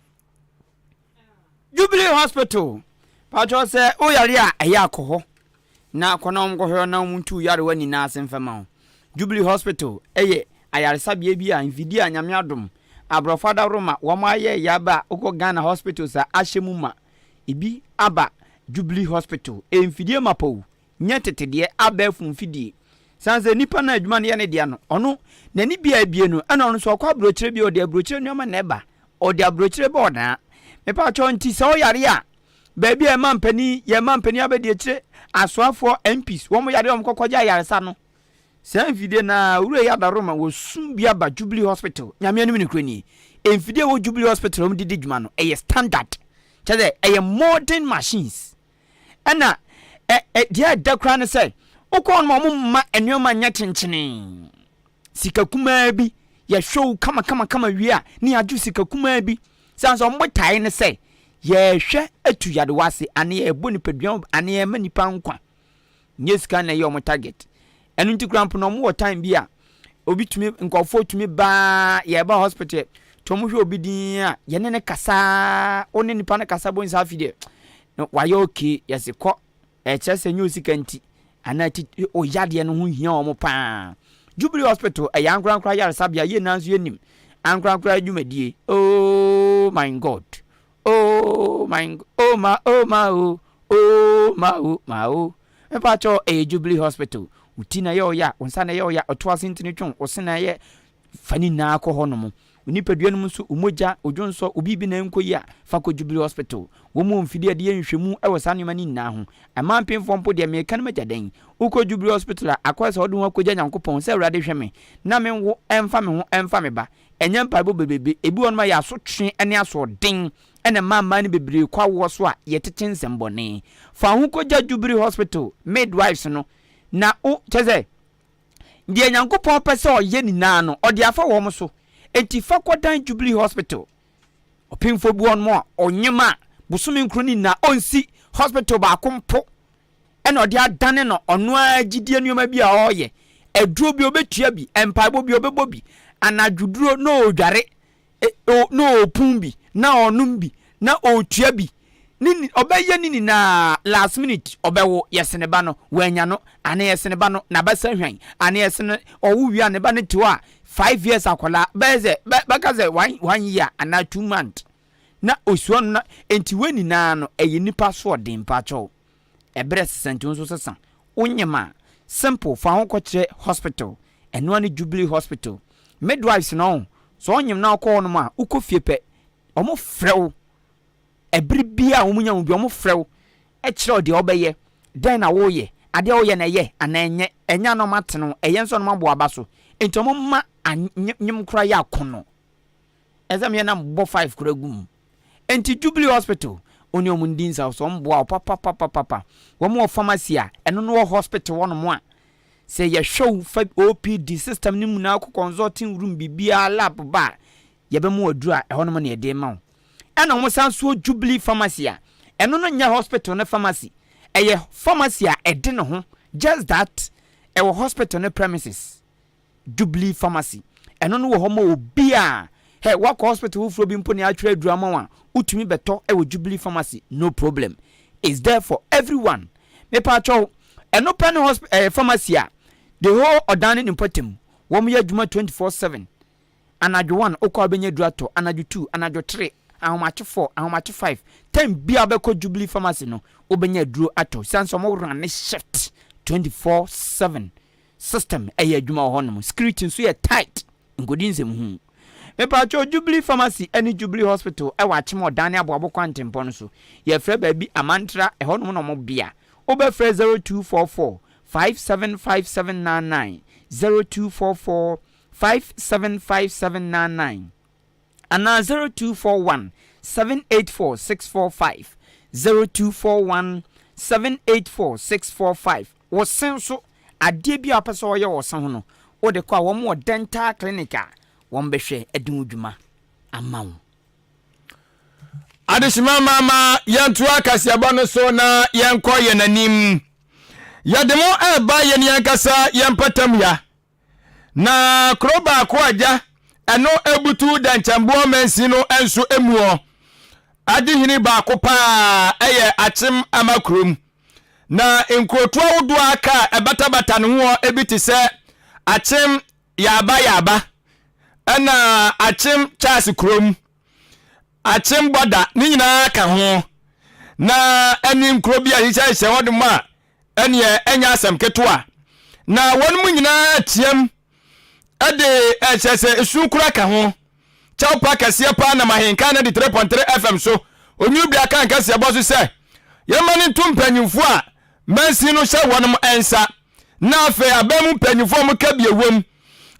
Jubilee Hospital, pakyɛw sɛ wo yare a ɛyɛ a kɔ hɔ na kɔ na wɔn kɔhwɛ na wɔn ntu yarewa nyinaa ase mfa ma wo. Jubilee Hospital yɛ ayaresabea bi a mfidie a Nyame adom aborɔfo adaworoma wɔn ayɛ yɛ aba a wokɔ Ghana hospitals a ahyɛ mu ma. Ebi aba Jubilee Hospital. Ɛyɛ mfidie mapa o, nyɛ tete deɛ, abɛɛfo mfidie. Sane sɛ nipa no a adwuma no yɛ ne dea no, ɔno n'ani bi a abie no, ɛna ɔno nso ɔkɔ aburokyire bi a ɔde aburokyire nneɛma na ɛba. Ɔde aburokyire ba ɔdaa. Mepaakyɛw nti sɛ ɔyare a, baabi a ɛma mpanin, yɛn ma mpanin abɛdi akyire, asoafoɔ, MPs, wɔn yare a wɔn kɔkɔgye ayaresa no. Saa mfidie no ara, Owura yi adaworoma wɔ sum bi aba Jubilee Hospital, Nyame anim nokorɛ nie, mfidie a ɛwɔ Jubilee Hospital a wɔde di dwuma no, ɛyɛ standard, kyerɛ sɛ ɛyɛ modern machines. Ɛna ɛ ɛ deɛ ɛda koraa ne sɛ, wokɔ hɔ nom a wɔmma nneɛma nyɛ kyenkyenee. Sika kumaa bi, yɛhwɛ wo kama kama kama wie a, ne yɛagye sika kumaa bi. Sane sɛ wɔn botaeɛ ne sɛ, yɛrehwɛ atu yadewa ase, anaa yɛrebɔ nipadua anaa yɛrema nipa nkwa. Nyɛ sika na ɛyɛ wɔn target. Ɛno nti koraa mpo no wɔn wɔ time bi a obi tumi nkurɔfoɔ tumi baa yɛba hospital to wɔn hwɛ obi din a yɛne ne kasa wo ne nipa no kasa bɔ nsa afi deɛ no wayɛ okay yɛsi kɔ ɛkyerɛ sɛ nyɛ osika nti anaa ti oyadeɛ no ho hia wɔn paa. Jubilee Hospital ɛyɛ ankorankora yaresabea yɛ nyinaa nso yɛnim ankorankora adwumadie oh my God. Oh my oh ma oh ma oh oh ma oh ma oh mepa kyɛw ɛyɛ Jubilee Hospital wo ti na ɛyɛ ɔya wo nsa na ɛyɛ ɔya ɔto ase ntini twon wo se na ɛyɛ fa ne nyinaa kɔ hɔ nom wo nipadua no mu nso wo mogya wo dwonsɔ wo biribi na ɛnkɔ yi a fa kɔ Jubilee Hospital wɔn mu mfidie a ɛde yɛ nhwɛmu ɛwɔ saa nneɛma no nyinaa ho ɛmaa mpemfoɔ mpo deɛ meka no magya dɛn wokɔ Jubilee Hospital a akɔyɛ sɛ wode ho akɔgya Nyankopɔn sɛ Awurade hwɛ me na menwo ɛmfa me ho ɛmfa me ba Ɛnyɛ mpaebɔ bebrebe, ebi wɔ hɔnom a ɛyɛ asotwe ne asoɔden na ɛma mmaa no bebree kɔ awoɔ so a yɛtete nsɛmbɔne. Fa wo ho kɔgya Jubilee Hospital midwives no na wo, kyerɛ sɛ, deɛ Nyankopɔn pɛ sɛ ɔyɛ nyinaa no, ɔde afa wɔn so. Enti fa kɔdan Jubilee Hospital. Ɔpemfoɔ bi wɔ hɔnom a ɔnyem a bosome nkron ne nyinaa ɔnsi hospital baako mpo ɛna ɔde adane no ɔno ara gyidie nneɛma bi a ɔreyɛ, aduro bi ɔbɛtua bi, mpaebɔ bi ɔbɛbɔ bi, anadwoduro na ɔredware, na ɔrepun bi, na ɔrenom bi, na ɔretua bi, ne ɔbɛyɛ ne nyinaa last minute ɔbɛwo, yɛse ne ba no, wanya no, anaa yɛse ne ba no, n'abasa hwan, anaa yɛse no, ɔwo wie a ne ba no te hɔ a, 5 years akwadaa, bɛyɛ sɛ, bɛka sɛ one year anaa 2 month, na osua no na, enti wei nyinaa no, ɛyɛ nipa asoɔden mpakyɛw. Ɛberɛ sesa nti wo nso sesa. Wonyem a, simple, fa ho kɔkyerɛ hospital. Ɛno ara ne Jubilee Hospital. Midwives no ɔho, sɛ ɔnyem na wokɔ hɔnom a, wokɔ fie pɛ, wɔfrɛ wo. Ɛbere biara a wɔnya wo bi, wɔfrɛ wo kyerɛ wo deɛ wobɛyɛ, dɛn na woyɛ, adeɛ a woyɛ no ɛyɛ anaa ɛnyɛ, ɛnyɛ a na wɔatene wo, ɛyɛ nso a na wɔabɔ aba so. Nti wɔmma anyem koraa yɛ akɔnnɔ. Ɛsɛ sɛ meyɛ na mebɔ five koraa gu mu. Enti Jubilee Hospital, Wo ne wɔn ndi nsaw so, wɔn boa wo papapapapa. Wɔn wɔ pharmacy a, ɛno no wɔ hospital hɔ nom a, sɛ yɛhwɛ wo fa OPD system no mu na wokɔ consulting room biribiara lab ba a, yɛbɛma wo aduro a ɛhɔ nom na yɛde rema wo. Ɛna wɔn san so wɔ Jubilee pharmacy a, ɛno no nyɛ hospital no pharmacy, ɛyɛ pharmacy a ɛde ne ho, just that ɛwɔ hospital no premises. Jubilee Pharmacy. Ɛno no wɔ hɔ ma obi a, hɛ, woakɔ hospital foforɔ bi mpo na yɛatwerɛ aduro ama wo a, wotumi bɛtɔ wɔ Jubilee Pharmacy, no problem. It's there for everyone. Mepaakyɛw, ɛno pɛ ne hosp ɛɛ pharmacy a the whole ɔdan ne ne mpɔtam, wɔyɛ adwuma 24/7. Anadwo one, wokɔ a wobɛnya aduro atɔ, anadwo two, anadwo three, ahomakye four, ahomakye five, time biara wobɛkɔ Jubilee Pharmacy no, wobɛnya aduro atɔ. Esiane sɛ wɔn runne shift 24/7. System ɛyɛ adwuma wɔ hɔ nom. Security nso yɛ tight. Nkodi nsɛm hu. Mepaakyɛw Jubilee Pharmacy ɛne Jubilee Hospital ɛwɔ Akyem Ɔdan ne Aboabo kwantempɔn no so. Yɛfrɛ baabi Amantra ɛhɔ nom na ɔmo bea. Wobɛfrɛ 0244 575799, 0244 575799. Anaa 0241 784 645, 0241 784 645. Wo se nso, adeɛ bi a wopɛ sɛ wɔyɛ wɔ wo se ho no, wode kɔ a, wɔn wɔ dental clinic a wɔbɛhwɛ adi ho dwuma ama wo. Adehyema mama yɛntoa kaseɛbɔ no so na yɛnkɔ yɛn anim. Yɛde mo ɛreba yɛn ankasa yɛn mpatam ya. Na kuro baako a gya ɛno abutu dɛnkyɛmboɔ mansin no nso muɔ. Adehene baako paa ɛyɛ Akyem Ama kurom. Na nkurotoɔ ahodoɔ a aka a ɛbatabata ne hoɔ ebi te sɛ Akyem Yaaba Yaaba ɛna Akyem Charles kurom, Akyem Bɔda ne nyinaa ka ho. Na ɛne nkuro bi a hyehyɛhyehyɛ hɔ nom a ɛneɛ ɛnyɛ asɛm ketewa. Na wɔn mu nyinaa team de ɛkyɛ sɛ esu kura ka ho. Kyɛw pa kɛseɛ paa nam ahenkan 93.3 FM so. Onwunu bia ka nkɛseɛ bɔ so sɛ yɛma no nto mpanyinfoɔ a mansin no hyɛ wɔnom nsa. Na afei aban mu mpanyinfoɔ a wɔka bi ɛwom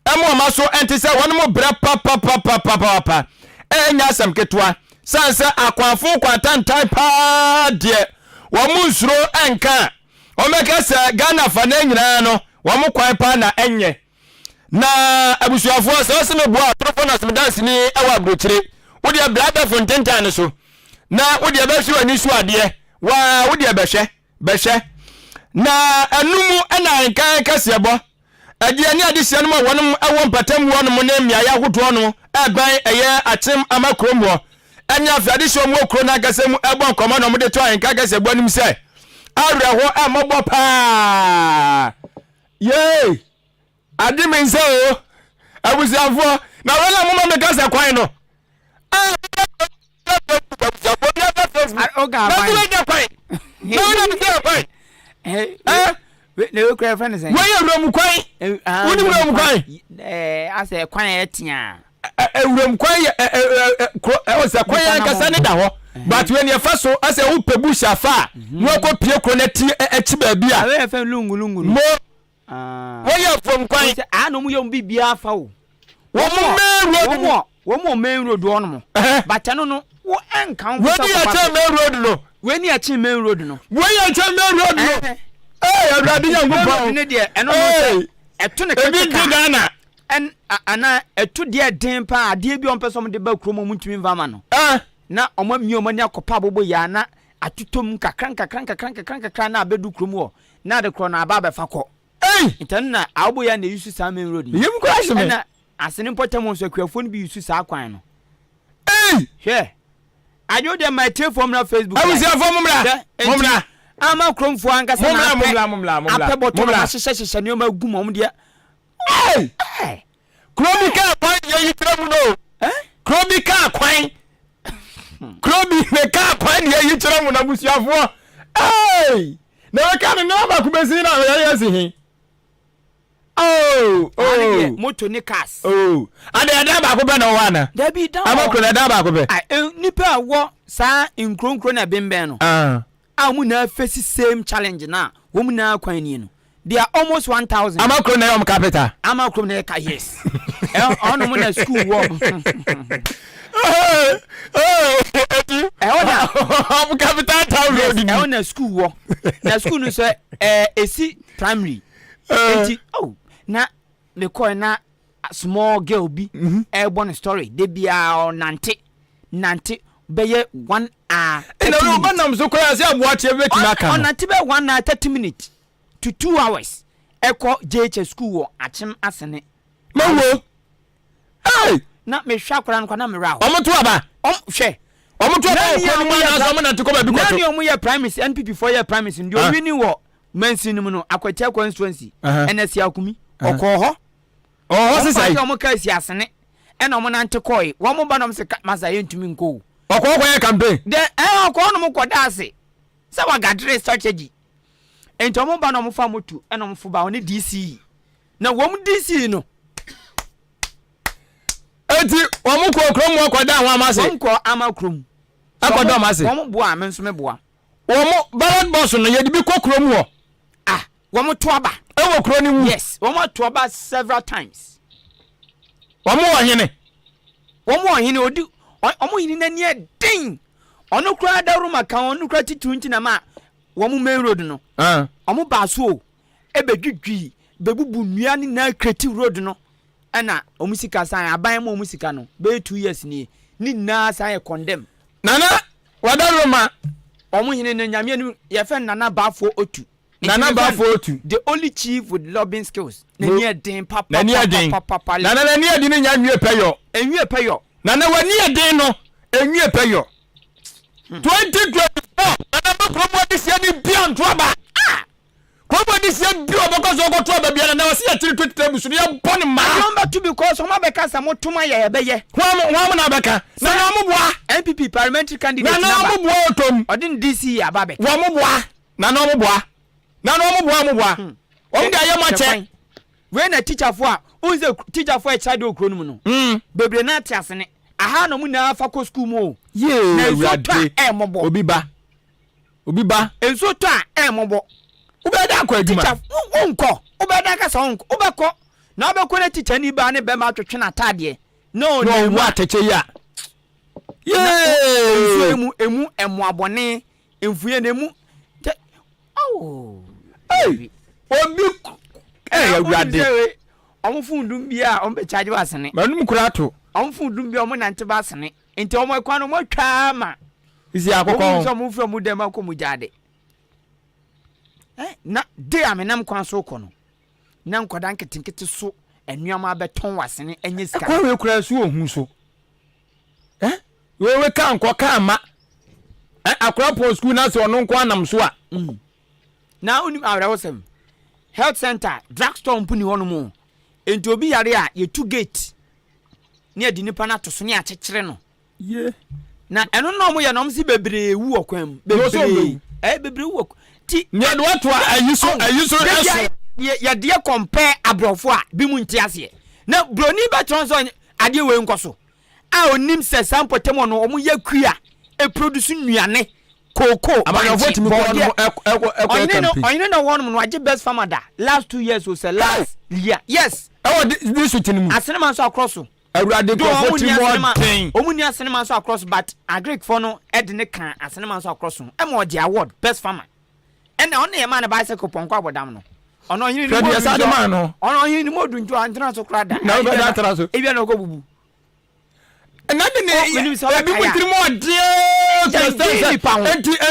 ɛmo ɔma so ɛnte sɛ wɔnom brɛ papapapapapa. Ɛnyɛ asɛm ketewa. Sane sɛ akwanfo kwantantan paa deɛ wɔn nsuro nka a wɔbɛka sɛ Ghana fa nan nyinaa no wɔn kwan paa na ɛnyɛ. Na abusuafoɔ sɛ ɔse meboa atorofo na asɛmdanseni wɔ aburokyire wodeɛ bra abɛfo ntentan no so na wodeɛ bɛhwɛ w'ani so adeɛ waa wodeɛ bɛhwɛ bɛhwɛ na ɛno mu ɛna nkan kɛseɛbɔ Ɛdeɛ ne adesua no mu a wɔnom wɔ mpatamu hɔ nom ne mmeaeɛ ahodoɔ no ɛbɛn ɛyɛ Akyem ama kurom hɔ ɛne afei adesua wɔn wɔ kuro no ankasa mu ɛbɔ nkɔmmɔ na wɔde to ahenka kɛsɛbɔ anim sɛ awerɛho ɛmmɔbɔ paa yee ade me nsa o abusuafoɔ na wɔn a moma meka sɛ kwan no Wɔyɛ wuram kwan. Wonim wuram kwan? Asɛ kwan a ɛtea. Wuram kwan yɛ kuro ɛwɔ sɛ kwan yɛn ankasa ne da hɔ. But wei neɛ fa so asɛ wopɛ bush afa a na wakɔ pie kuro no akyi baabi a. Ɛyɛ fɛn lungu lungu no. Mo Wɔyɛ afuom kwan. Sɛ a na wɔn yɛ wɔn biribiara fa o. Wɔn main road no. Wɔn wɔ main road hɔ nom. But ɛno no wo ɛnka ho. Wei ni ɛkyɛn main road no. Wei ni ɛkyɛn main road no. Wei yɛ ɛkyɛn main road no. Ee Awurade Nyankopɔn. Main road no deɛ ɛno no sɛ ɛto ne critical. Ebi nti Ghana. Ɛn ana ɛto deɛ den paa adeɛ bi a wɔn pɛ sɛ wɔn de ba kurom wɔn ntumi nfa ma no. Na wɔn amia wɔn ani akɔpa abobo yaa na atotɔ mu nkakra nkakra nkakra nkakra nkakra na abɛdu kurom hɔ. Na ade korɔ no aba abɛfa kɔ. Ei! Nti ɛno na Awoboya na eyusu saa main road no. Me yam koraa hye me. Ɛna Asene mpɔtam hɔ nso akuafoɔ no bi yusu saa kwan no. Ei! Hwɛ! Adwo deɛ ma atiefoɔ mmra Facebook live. Abusuafoɔ mo mmra! Hwɛ! Mo Enti mmra! ama kuromfoɔ ankasa Mo na mmra, mo apɛ mmra, mo mmra, mo mmra, apɛ mo bɔtɔ na mmra. wɔahyehyɛ hyehyɛ nneɛma agu mu wɔn deɛ. Ei! Ɛɛ! Kuro bi kaa kwan deɛ yi kyerɛ mu no o. Eh? Kuro bi kaa kwan. Kuro bi ne kaa kwan deɛ yi kyerɛ mu na abusuafoɔ. Ei! Na wɔka no nneɛma baako bɛsi na yɛyɛ si he. Oh, oh. oh. Moto ne cars. Oh. Ade ɛdan baako pɛ na ɔwɔ ana? Dabi dan wɔ. Ama kuro na ɛdan baako pɛ. Ah, nipa a wɔ saa nkuro nkuro na ɛbɛnbɛn no. Ah. A wɔn nyinaa face same challenge na wɔn nyinaa kwan nie no. They are almost 1,000. Ama kuro na ɛyɛ wɔn capital. Ama kuro na ɛyɛ ka yes. Ɔno mo na school wɔ. Ɛhɔ na ɔmo capital town road ni. Ɛhɔ na school wɔ. Na school no sɛ ɛɛ esi primary. Eti oh na mekɔɛ na small girl bi ɛrebɔ ne story de biara ɔnante nante bɛyɛ one hour. Ɛna ɔno ɔba nam so koraa sɛ aboakyeɛ bɛtumi aka no. Ɔnante bɛyɛ 1 hour 30 minutes to 2 hours ɛkɔ JHS school wɔ Akyem Asene. Mawuo. Hey! Na mehwɛ akwadaa no kwa na mmerɛ ahɔ. Ɔmo to aba. Ɔm hwɛ. Ɔmo to aba wɔ kuro no mu anaasɛ ɔmo nante kɔ baabi kɔto. Na ni ɔmo yɛ primaries, NPP foɔ yɛ primaries no deɛ ɔwi ni wɔ mansin no mu no, Akwatia constituency ɛna si akumi ɔkɔɔ hɔ. Ɔwɔ hɔ sisan. Wɔn ɔmo kaa si Asene ɛna ɔmo nante kɔɛ, wɔn mo ba na ɔmo sɛ masa yɛ ntumi nkɔ o. Ɔkɔɔ kɔ yɛ campaign. Dɛ ɛɛ ɔkɔɔ no mo kɔ da ase sɛ wagadere strategy nti ɔmo ba na ɔmo fa moto ɛna ɔmo fo ba ɔne DCE na wɔn DCE no. Eti wɔn kɔ kurom hɔ kɔda wɔn ama ase. Wɔn kɔ ama kurom. Akɔda wɔn ase. Wɔn boa me nso me boa. Wɔn ballot box no yɛde bi kɔ kurom hɔ. Ah, wɔn to aba. Ɛwɔ kuro no mu. Yes, wɔn ato aba several times. Wɔn wɔ hene. Wɔn wɔ hene odi wɔn hene n'ani ɛden. Ɔno koraa dawuruma kan ɔno koraa titiriw nti na ma wɔn main road no. Wɔn baa so o ebedwidwi bebubu nnua ne nyinaa creative road no, ɛna wɔn sika san aban mu, wɔn sika no bɛyɛ 2 years nie ne nyinaa san yɛ condemn. Nana wadaroma. Wɔn hene no, nyame anim, yɛfɛ Nana Baafo Otu. Nana Baafo Otu. The only chief with lobbying skills. N'ani ɛden papa. N'ani ɛden. Papa. Nana n'ani ɛden no nya nwie pɛ yɔ. Nwie pɛ yɔ. Nana w'ani ɛden no nwie pɛ yɔ. 2024 nana bɛ kurom adesua ni bia nto aba. Ah! Kurom adesua bi a ɔbɛkɔ so ɔkɔto aba biara na ɔsi yɛkyere to tete abusu no yɛbɔ ne mmaa. Adeɛ wɔn bɛto because wɔn abɛka sɛ mo tom ayɛ yɛbɛyɛ. Wɔn wɔn na abɛka. Nana wɔn boa. NPP parliamentary candidate nana wɔn boa otom. Ɔde ne DC aba abɛka. Wɔn boa. Nana wɔn boa. Nana wɔn boa, wɔn boa. Wɔn de ayɛ mo akyɛ. Wei na teacherfoɔ a wohu sɛ teacherfoɔ a ɛkyerɛ adeɛ wɔ kuro no mu no bebree no ate ase ne aha na ɔmo nyinaa fa kɔ sukuu mu o. Yee Na nsuo tɔ a Awurade. ɛmmɔbɔ. Obi ba. Obi ba. Nsuo tɔ a ɛmmɔbɔ. Wobɛyɛ dɛ akɔ adwuma. Teacher wonkɔ, wobɛyɛ dɛ akasa wonkɔ, wobɛkɔ na wobɛkɔ na teacher ni baa ne bɛrima atwetwe n'ataadeɛ na Na ɔnam mu ɔwɔ a atɛkyɛ yi a. Na nsuo Yee. emu emu mmoabɔne mfuiɛ na emu tɛ awoo. Ei, obi ɛyɛ Awurade. Ɔmo fon dum bi a ɔmo bɛ charge wɔ Asene. M'anum koraa to. Ɔmo fon dum bi a ɔmo nante ba Asene. Nti ɔmo ɛkwan no ɔmo atwa ama. Sisi akokɔ Ɔmo ho. sɛ ɔmo firi ɔmo dɛm akɔ ɔmo gyaade. Ɛ na de a menam kwan so kɔ no na nkwadaa nketenkete so nneɛma abɛtɔn wɔ Asene ɛnyɛ sika. Ɛkwan wei koraa so ohu so. Ɛ wei wei kaa nkɔ kaa ma. Ɛ akora pɔn sukuu na sɛ ɔno nko anam so a. Na wonim awerɛhosɛm, health center, drug store mpo ni hɔnom o. Enti obi yare a, yɛtu gate ne yɛde nipa no ato so ne yɛakyekyere no. Ye. Na ɛno na wɔyɛ no, wɔn si bebree wu wɔ kwan mu. Na ɔsɛ Bebree. ɔmbɛwu. Ɛyɛ bebree wu wɔ ti. Nea de wato a ayi so ayi so ɛso. Yɛdeɛ compare aborɔfo a bi mu nte aseɛ. Na buroni bɛtɔn sɛ adeɛ wei nkɔ so a onim sɛ saa mpɔtam no wɔn yɛ kua eproduce nnuane, kooko, Amanyɔfoɔ bankye, tumi kɔ bɔɔdeɛ. hɔnom ɛkɔ ɛkɔ ɛkɔ Ɔhene no campaign. ɔhene na ɔwɔ hɔnom no wagye best farmer da last 2 years o sɛ last year, yes. Ɛwɔ district no mu. Asenema nso akorɔ so. Awurade Do nkurɔfoɔ wɔn tiri ni mu Asenema ɔden. wɔn ni Asenema nso akorɔ so, but agricfoɔ no ɛde ne kan Asenema nso akorɔ so ɛma ɔgye award best farmer, ɛna ɔno yɛ maa no bicycle pɔnkɔ abɔdam no, ɔno ɔhene ni Hwɛ mu deɛ odu saa de nti maa no. ɔno ɔhene ni mu odu nti ɔntena so koraa da. Na wobɛda atena so. Ebia na ɔkɔ bubu. Ɛna de ne Oh, menim sɛ ebi mu wobɛkae a. tiri mu ɔdeɛ Yɛndwen sɛ nipa ho. Enti sɛ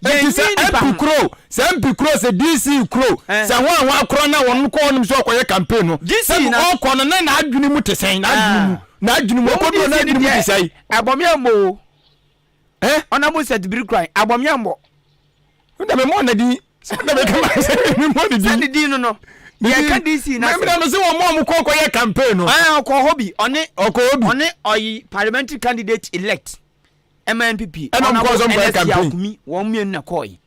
Yɛndwen nipa MP ho. kuro sɛ MP kuro sɛ DC kuro sɛ ho a ho akorɔ na wɔn kɔ wɔn sɛ ɔkɔyɛ campaign no DC sɛ ɔkɔ no na n'adwene mu te sɛn, n'adwene mu n'adwene mu Wɔn ɔkɔduro DC n'adwene no mu te deɛ sɛn? Abɔmea mbɔ o. Ɛ Ɔnabo sɛ tibiri kwan abɔmea mbɔ. N dɛmɛ mɔ na di sɛ dɛmɛ kama sɛ mi mɔ ne Sɛ di ne din no yɛka DC na mɛ mi na mi sɛ wɔn mu a wɔn kɔ kɔyɛ campaign no. Ɛɛ, ɔkɔ hɔ bi, ɔne Ɔkɔ hɔ bi. Ɔne ɔyi parliamentary candidate elect ɛma NPP. Ɛna ɔmo kɔ sɛ ɔmo kɔyɛ Ernest campaign. Yakumi, wɔn mmienu na kɔɔ yi.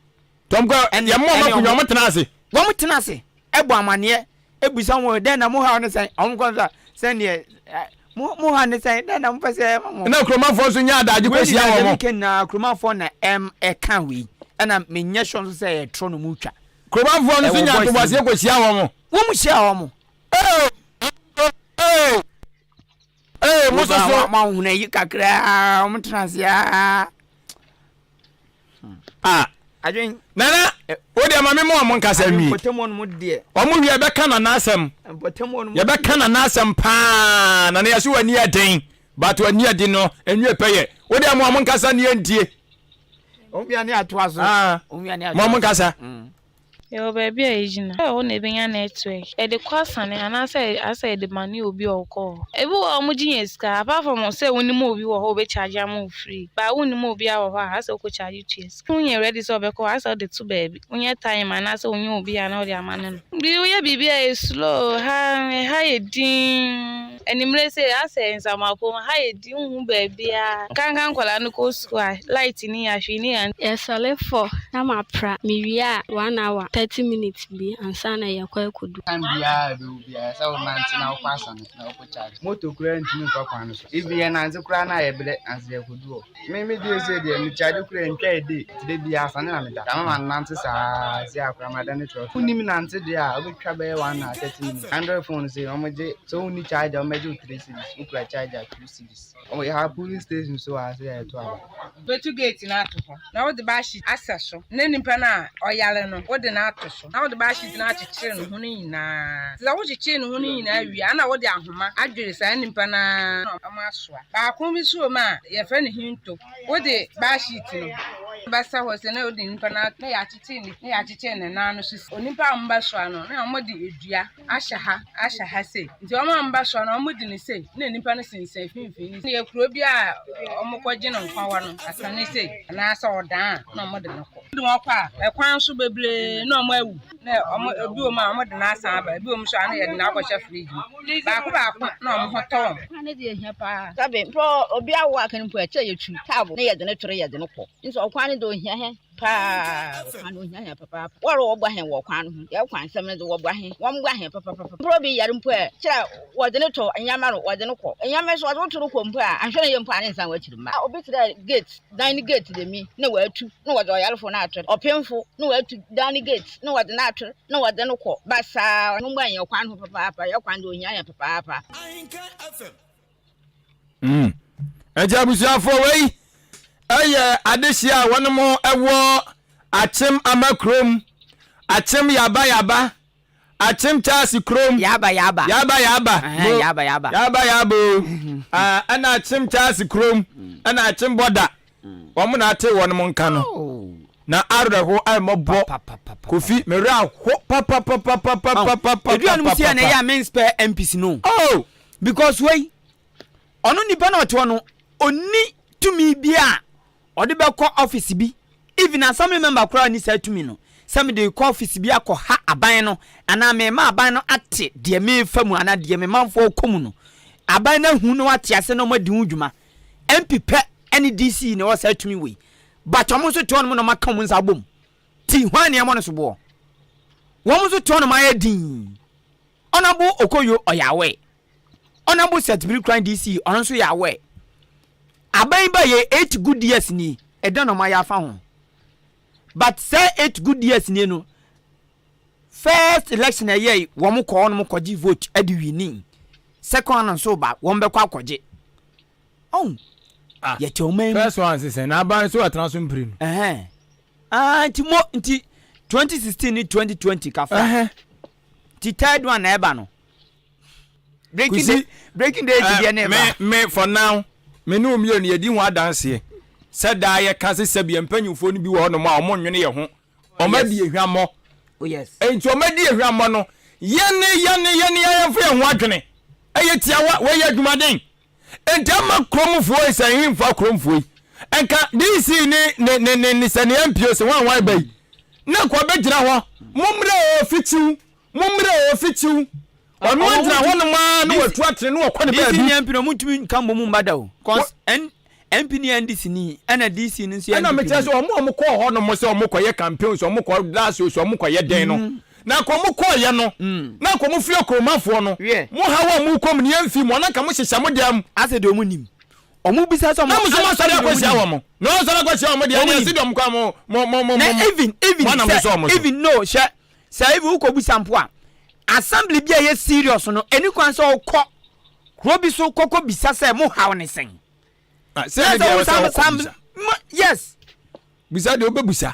Tɔm kɔ yɛ mɔ ɔmo akonnwa, ɔmo tena ase. Wɔn tena ase ɛbɔ amaneɛ ebisa wɔn dɛn na mo ha ne sɛn, ɔmo kɔ sɛ sɛneɛ ɛ mo ha ne sɛn, dɛn na mo pɛ sɛ ɛma mo. Na kuromanfoɔ nso nya adagye kɔ Wei hyia nyinaa wɔn. deɛ meka nyinaa kuromanfoɔ na ɛm ɛka wei, ɛna menyɛ sure nso sɛ ɛyɛ torɔ no mu twa. Kuromanfoɔ no nso Ɛwɔ nya voice ntoboaseɛ no mu. kɔ hyia wɔn. Wɔn hyia wɔn. Ee ee ee mo nso. nso so. Wɔn ahohona yi kakraa wɔn tena ase aa. Ah. Adwen. Nana, wo deɛ ma me ma wɔn nkasa nwie. Mpɔtam wɔn mo deɛ. Wɔn wie yɛbɛka nana asɛm. Mpɔtam wɔn mo. Yɛbɛka nana asɛm paa. Nana yɛso wɔ ani yɛ den. But wɔ ani yɛ den no, enwie pɛ yɛ. Wo deɛ ma wɔn nkasa ne yɛn tie. Wɔn wia ne atoa so. Ah. Wɔn wia ne atoa so. Ma wɔn nkasa. Yɛwɔ baabi a yɛgyina. Ɛhɔ na yɛbɛnya network. Yɛde kɔ asane anaasɛ asɛ yɛde mane obi a ɔkɔ hɔ. Ebi wɔ hɔ a wɔgye yɛn sika apart from sɛ wonim obi wɔ hɔ a ɔbɛ charge ama wo free but wonnim obiara wɔ hɔ a asɛ wokɔ charge tua sika. Wonyɛ ready sɛ ɔbɛkɔ hɔ a asɛ wode to baabi. Wonyɛ time anaasɛ wonyɛ obi a na wode amane no. Bi woyɛ biribi a ɛyɛ slow ha ɛha yɛ dinn. Anwummere sei asɛ nsamapɔ mu ha yɛ dinn wonhu baabiara. Nkanka nkwadaa no kɔ sukuu a light nni ha hwee nni ha. Yɛsɔre fɔ na mapra, mewie a one hour 30 minutes bi ansa na yɛkɔ akɔdu. Time biara a ɛbɛwu biara ɛsɛ sɛ wonante na wokɔ asane na wokɔ charge. Motor koraa ntumi mfa kwan no so. Even yɛnante koraa na yɛbrɛ ansa yɛakɔdu hɔ. Me me deɛ sei deɛ me charge koraa ntwa a day nti da biara asane na meda. Ama manante saa sei a koraa madane trɔtrɔ. Wonim nante deɛ a wobɛtwa bɛyɛ one hour 30 minutes. Android phone sei wɔgye sɛ wonni charger wɔbɛgye wo 3 cedis wokura charger 2 cedis. Yɛha polling station so wɔ ha sɛ yɛto aba. Wobɛtu gate no ato hɔ na wode baahyeet asɛ so na nipa no a ɔyare no wode no ato so na wode baahyeet no akyekyere ne ho no nyinaa. Sɛ wokyekyere ne ho no nyinaa wie a na wode ahoma adwere saa nipa no ara na wɔasoa. Baako bi nso wɔ mu a yɛfrɛ no hinto. Wode baahyeet no bɛsɛ hɔ sɛ na wode nipa no na yɛakyekyere ne na yɛakyekyere ne nan no so. Onipa a wɔbɛsoa no na wɔde dua ahyɛ ha ahyɛ ha sei nti wɔn a wɔbɛsoa no wɔde no sei na nipa no sensɛn mfimfini. Yɛ kuro bi a wɔkɔgye no nkwa hɔ no asane sei anaasɛ ɔdan a na wɔde no kɔ. Wɔde wɔn kɔ a ɛkwan so bebree na wɔn awu na wɔn ebi wɔ mu a wɔde no asan aba ebi wɔ mu nso a na yɛde no akɔhyɛ fridge mu baako baako na wɔn ho tɔ wɔn. Kwan no deɛ ehia paa. Sabe mpo obi awo aka no mpo ɛkyɛ yɛtu taabo na yɛde no twere yɛde no kɔ. Nso ɔkwan no deɛ ohia hɛ. Paa, ɔkwan no ohia hɛn papaapa. Wɔre wɔboa hɛn wɔ ɔkwan no ho. Yɛn kwan nsɛm no dze wɔboa hɛn. Wɔmboa hɛn papapapa. Mpo obi yar mpo ɛ, kyerɛ wɔdze no to ndzɛmba do, wɔdze no kɔ. Ndzɛmba so wɔdze wo to no kɔ mpo a, annhwɛ no yie mpo a ne nnsan w'ekyir mma. Obi tse dɛ gate, dan ne gate dɛm yi na oetu na wɔdze ɔyarfo no ato do. Ɔpemfo na oetu dan ne gate na wɔdze no ato na wɔdze no kɔ. Basaa, wɔmboa hɛn kwan ho papaapa. Yɛn kwan dze ohia hɛn papaapa. Mm. Nti abusuafoɔ wei ɛyɛ adehyeɛ a wɔn mo ɛwɔ akyem ama kurom akyem yaba yaba akyem kyaase kurom yaba yaba yaba yaba mo yaba yaba yaba yaba o ah, ɛna akyem kyaase kurom ɛna akyem bɔda wɔn na ate wɔn mo nka no oh. na awerɛho ɛmɔbɔ kofi mmerɛ aho papapapapapapapa eduanum si yɛ na ɛyɛ a menspɛ MPs no oh Because wei, ɔno nipa na ɔte hɔ no, ɔnni tumi bi a ɔde bɛkɔ office bi. Even assembly member koraa nni saa tumi no. Sɛ mede kɔ office bi akɔ ha aban no, anaa mema aban no ate deɛ merefa mu anaa deɛ me manfoɔ rekɔ mu no. Aban no ahu na wate ase na wɔadi ho dwuma. MP pɛ ne DC na ɛwɔ saa tumi wei. But wɔn nso te hɔ nom na wɔaka wɔn nsa abom. Ti hwan na ɛmɔ no soboɔ? Wɔn nso te hɔ nom ayɛ dinn. Honourable Okoyo ɔyɛ aware. Honourable Seth Kran DC ɔno nso yɛ aware. Aban yi ba yɛ 8 good years ni ɛdɛn na ɔmo ayɛ afa ho? But sɛ 8 good years nie no first election ɛyɛ yi wɔn kɔ hɔ nom kɔgye vote ɛde winning. Second one nso ba wɔn bɛkɔ akɔgye. Oh, ah, yɛte ɔman mu. First one sisɛn na aban nso ɛtena so mpire no. Ɛhɛn. Ah, nti mo nti 2016 ne 2020 kafra. Ti third one na ɛba no. Breaking the breaking the eight deɛ ne ɛba. Me me for now me ne omienu yɛdi ho adanseɛ sɛ daa yɛka sɛ sɛbi mpanyinfoɔ no bi wɔ hɔnom a wɔn nwene yɛ ho wɔn adi ehwammɔ. Oh yes. Nti wɔn adi ehwammɔ no yɛne yɛne yɛne yɛmfa yɛn ho adwene ɛyɛ tiawa wɔyɛ adwumaden nti ama kuromfoɔ yi sɛ nhemfo akuromfoɔ yi nka DC ne ne ne ne ne sɛ ne MP o sɛ wɔn a wɔn ba yi na nka ɔbɛgyina hɔ mommrɛ o fikyiw mommrɛ o fikyiw ɔno agyina hɔ nom ara na watu atene na wɔkɔ ne baabi. DC ne MP no ɔmo ntumi nka mbɔ mu mba da o cause N MP ne NDC ni ɛna DC no nso yɛ NPP ni. Ɛna mekyerɛ sɛ ɔmo a ɔmo kɔɔ hɔ nom sɛ ɔmo kɔyɛ campaign sɛ ɔmo kɔ last o sɛ ɔmo kɔyɛ dɛn no na nka ɔmo kɔɔyɛ no na nka ɔmo fie kuromafoɔ no mo haw a mo kɔ mu no yɛn mfi mu ɔna nka mo hyehyɛ mo dɛm. Asɛ deɛ ɔmo nim ɔmo bisa sɛ ɔmo na mo nso mo asɔre akɔhyia wɔn na ɔmo asɔre akɔhyia wɔn deɛ ɛne ɛsi dɔm kɔ mo mo mo mo na even even mo anam sɛ sɛ ɔmo so. even no hyɛ sɛ even wokɔ bisa mpo a assembly bi a ɛyɛ serious no ɛni kwan sɛ ɔkɔ. Kuro bi so kɔkɔ bisa sɛ mo haw ne sɛn. Ah, sɛ ne deɛ wɔsɛ wɔkɔ bisa. Yes. Bisa deɛ wobɛbusa.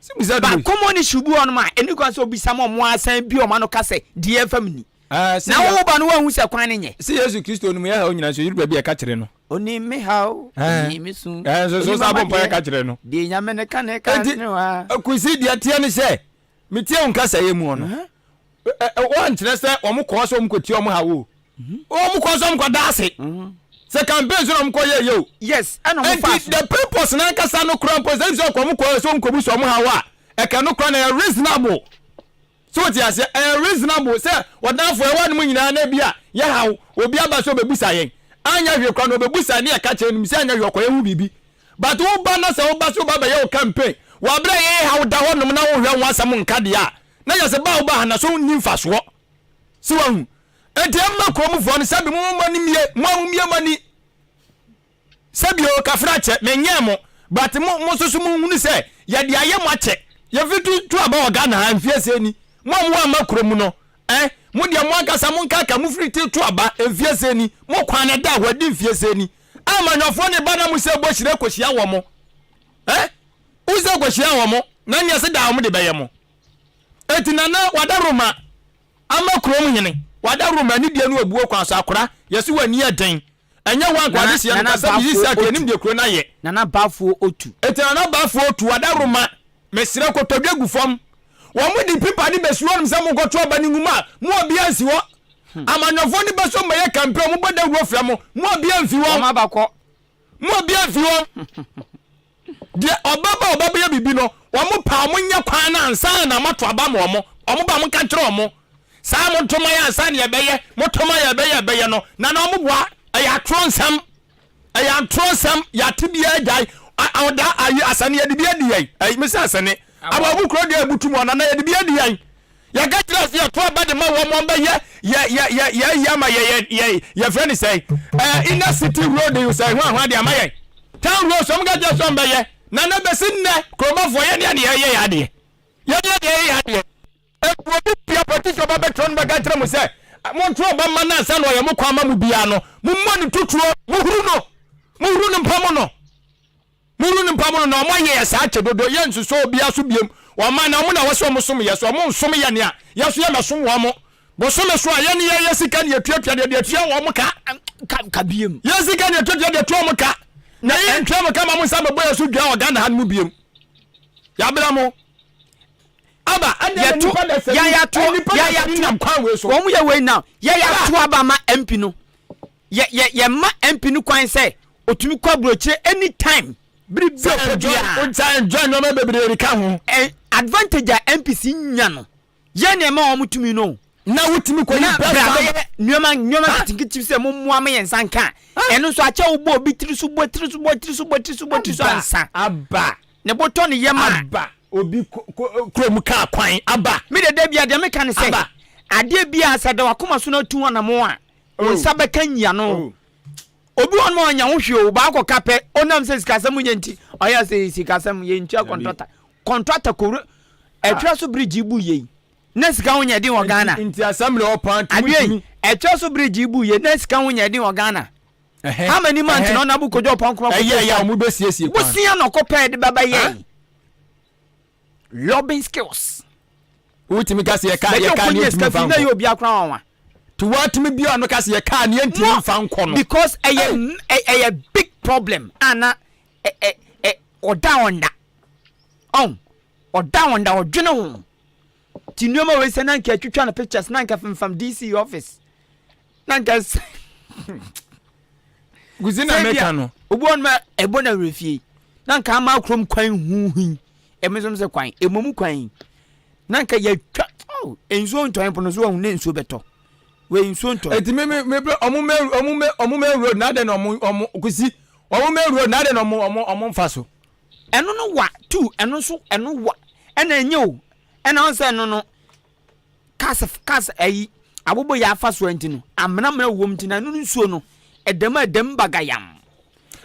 Sɛ bisa deɛ. Ba common issue bi wɔ nom a ɛni kwan sɛ obisa ma ɔmo asan bi ɔmo ano ka sɛ deɛ ɛfa mu ni. Ah, na wo ba no wahu sɛ kwan no nyɛ. Sɛ Yesu Kristo onim yɛ haw nyina nso yɛduru baabi a ɛka kyerɛ no. Onim me haw, onim me su. Ɛɛ nso so saa bɔ mpa yɛ ka kyerɛ no. Deɛ nyame ne ka ne ka ne wa. Kwesi deɛ teɛ ne sɛ metie wo nkasɛeɛ mu no wɔnkyerɛ sɛ wɔn kɔɔ sɛ wɔn kɔtie wɔn haw o. Wɔn kɔɔ sɛ wɔn kɔ da ase. Sɛ campaign so na wɔn kɔ yɛ yɛ o. Yes, ɛna wɔn fa so. Nti the purpose n'ankasa no kora mpo sɛ sɛ wɔn kɔɔ sɛ wɔn kɔbu sɛ wɔn haw a ɛka no kora na ɛyɛ reasonable. So wote aseɛ? Ɛyɛ reasonable sɛ ɔdanfo ɛwɔ anom nyinaa na ebi a yɛhaw obi aba sɛ ɔbɛbusa yɛn. Anyɛ hwee koraa no ɔbɛbusa ne yɛka kyerɛ no sɛ anyɛ hwee ɔkɔyɛ ho biribi. But woba na sɛ woba sɛ woba bɛyɛ wo campaign wɔ aberɛ a yɛn haw da hɔ nom na wonhwɛ ho asɛm nka deɛ a, na kyerɛ sɛ ba a woba ha na so nni mfasoɔ. So wahu? Enti ɛmma kuromfoɔ no sɛbi mo mo ani mmie, mo a mommie mo ani. Sɛbi o kafra kyɛ menyɛɛ mo but mo mo nso so mo nhunu sɛ yɛde ayɛ mo akyɛ yɛfi tu tu aba wɔ Ghana ha mfie sɛɛ ni mo a mo wɔ ama kuro mu no eh mo deɛ mo ankasa mo nkaka mo firi ti to aba mfie sɛɛ ni mo kwan na da hɔ adi mfie sɛɛ ni amanyɔfoɔ ne ba na mo sɛ bɔ hyire kɔhyia wɔ mo eh wo sɛ kɔhyia wɔ mo na neɛ se daa wɔn de bɛyɛ mo eti nana wadaroma ama kurom hene wadaroma ne deɛ no abuo kwan so akora yɛse wɔ ani ɛden Ɛnyɛ wo anko adehyeɛ no kasa bi sisi aka anim deɛ kuro no ayɛ. Nana Bafoɔ Otu. Eti Nana Bafoɔ Otu adaworoma mesrɛ kotodwe gu fam. Wɔn mo de pipa no bɛsi hɔ nom sɛ mo nkɔto aba no ngu mu a mo obia nsi hɔ. Amanyɔfoɔ no bɛso mmɛyɛ campaign wɔn bɔ dawuro frɛ mo mo obia nfi hɔ. Wɔn aba kɔ. Mo obia nfi hɔ. Deɛ ɔba ba ɔba bɛyɛ biribi no, wɔn pa wɔn nyɛ kwan no ansa na moato aba ma wɔn. Wɔn ba monka nkyerɛ wɔn. Saa mo ntoma yɛ ansa na yɛbɛyɛ, mo toma yɛ ɛbɛyɛ ɛbɛyɛ no, na na wɔn boa. Ɛyɛ atorɔ nsɛm. Ɛyɛ atorɔ nsɛm. Yɛate biara gyae. Ɔda ayi asɛne yɛde bi adi yɛn. Ɛyi mesi asɛne. Ababu kuro deɛ ebutu mu ɔnana yɛde bi adi yɛn. Yɛka kyerɛ sɛ yɛto aba de ma wɔn wɔn bɛyɛ yɛ yɛ yɛ yɛ yɛ ama yɛ yɛ yɛ yɛfrɛ ne sɛn ɛɛ inner city road sɛ ho ahoa de ama yɛn town road sɛ wɔn ka kyerɛ sɛ wɔn bɛyɛ na na bɛsi nnɛ kuromafoɔ yɛ ne yɛ yɛ yɛ adeɛ yɛ ne yɛ yɛ adeɛ etu obi pia petition ɔba bɛtwerɛ no bɛka kyerɛ mo sɛ monto ɔba mma no ansa na ɔyɛ mo kwan ama mo biara no mommɔ no tutuo mohuru no mohuru no mpam no Monhu no mpa mo no na ɔmo ayɛ yɛ saa kyɛ dodo yɛ nsosɔ obia so biom ɔman na ɔmo na wɔsɛ ɔmo som yɛ so ɔmo nsom yɛ nea yɛ so yɛ mɛ som wɔn mo bosome so a yɛ ne yɛ yɛ sika ne yɛtuatua deɛ deɛ tua wɔn ka ka ka biom yɛ sika ne yɛtuatua deɛ tua wɔn ka na yɛ ntua mo ka ma mo nsa bɛbɔ yɛ so dua wɔ Ghana ha no mu biom yɛabrɛ mo aba ɛnna yɛto nipa da sani yɛyɛto nipa da sani nam kwan wei so wɔn yɛ wei now yɛyɛto aba ma MP no yɛ yɛ yɛma MP no kwan sɛ otumi kɔ aburokyire anytime bere bi ɔpɛ biara. Sɛ enjoy nneɛma bebree de ka ho. Ɛ advantage a MPs nya no yɛ na ɛma wɔn tumi no. Na wotumi kɔ yi best farm. Na bɛyɛ nneɛma nneɛma nketenkete sɛ mo mmoa ma yɛn nsa nka. Ɛno nso akyɛ wo bɔ obi tiri so bɔ tiri so bɔ tiri so bɔ tiri so bɔ tiri so ansa. Aba. Ne bo tɔ ne yam a. Aba obi kurom kaa kwan aba. Me de da bi a deɛ meka ne sɛ adeɛ bi a sɛ da wakoma so na atu anamo a. Wo nsa bɛka nyiano. Obi wɔ hɔ nom a ɔnya ho hwee o, baakɔ ka pɛ, ɔnam sɛ sikasɛm nyɛ nti, ɔyɛ sɛ sikasɛm yɛntua kɔntrata. Kɔntrata kɔwura ɛtwerɛ so bridge bu yei. Na sika ho nyɛ den wɔ Ghana. Nti assembly hɔ paa nti Adeɛ yi, ɛtwerɛ so bridge bu yei, na sika ho nyɛ den wɔ Ghana. How many months na ɔnabo kodwo ɔpɔn koma kɔtɔ sika? Ɛyɛ a wɔn bɛsiesie kwan. Bosia na ɔkɔ pɛɛ de bɛbɛ yɛ. Lobbying skills. Wotumi ka sɛ yɛ kaa yɛ kaa ne yɛntumi nfa nkɔ. Na yɛ obi akora wanwa. To watumi bi ɔno ka sɛ yɛ kaa ne yɛntumi nfa nkɔ no. Because ɛyɛ ɛyɛ big problem a na ɛ ɛ ɛ ɔda ɔnda ɔn ɔda ɔnda ɔdwene ho ti nneɛma wei sɛ na nka atwitwa no pictures na nka femfam DC office na nka sɛ. Guzi na meka no. Obi wɔn ma ɛbɔ na werɛ fie na nka ama kurom kwan huhui ɛmi nso sɛ kwan emomu kwan na nka yɛtwa oh nsuo ntɔn pono so wɔn ne nsuo bɛtɔ wei nsuo ntɔn. Eti mi mi mi ɔmo main ɔmo main ɔmo main road na adɛ na ɔmo ɔmo kusi ɔmo main road na adɛ na ɔmo ɔmo ɔmo nfa so. Ɛno no wa tu ɛno nso ɛno wa ɛna enye o ɛna ɔn sɛ ɛno no. Cars cars ayi abobo yɛ afa so nti no amena mena wom nti na ɛno no nsuo no ɛdam a ɛdam bagayam.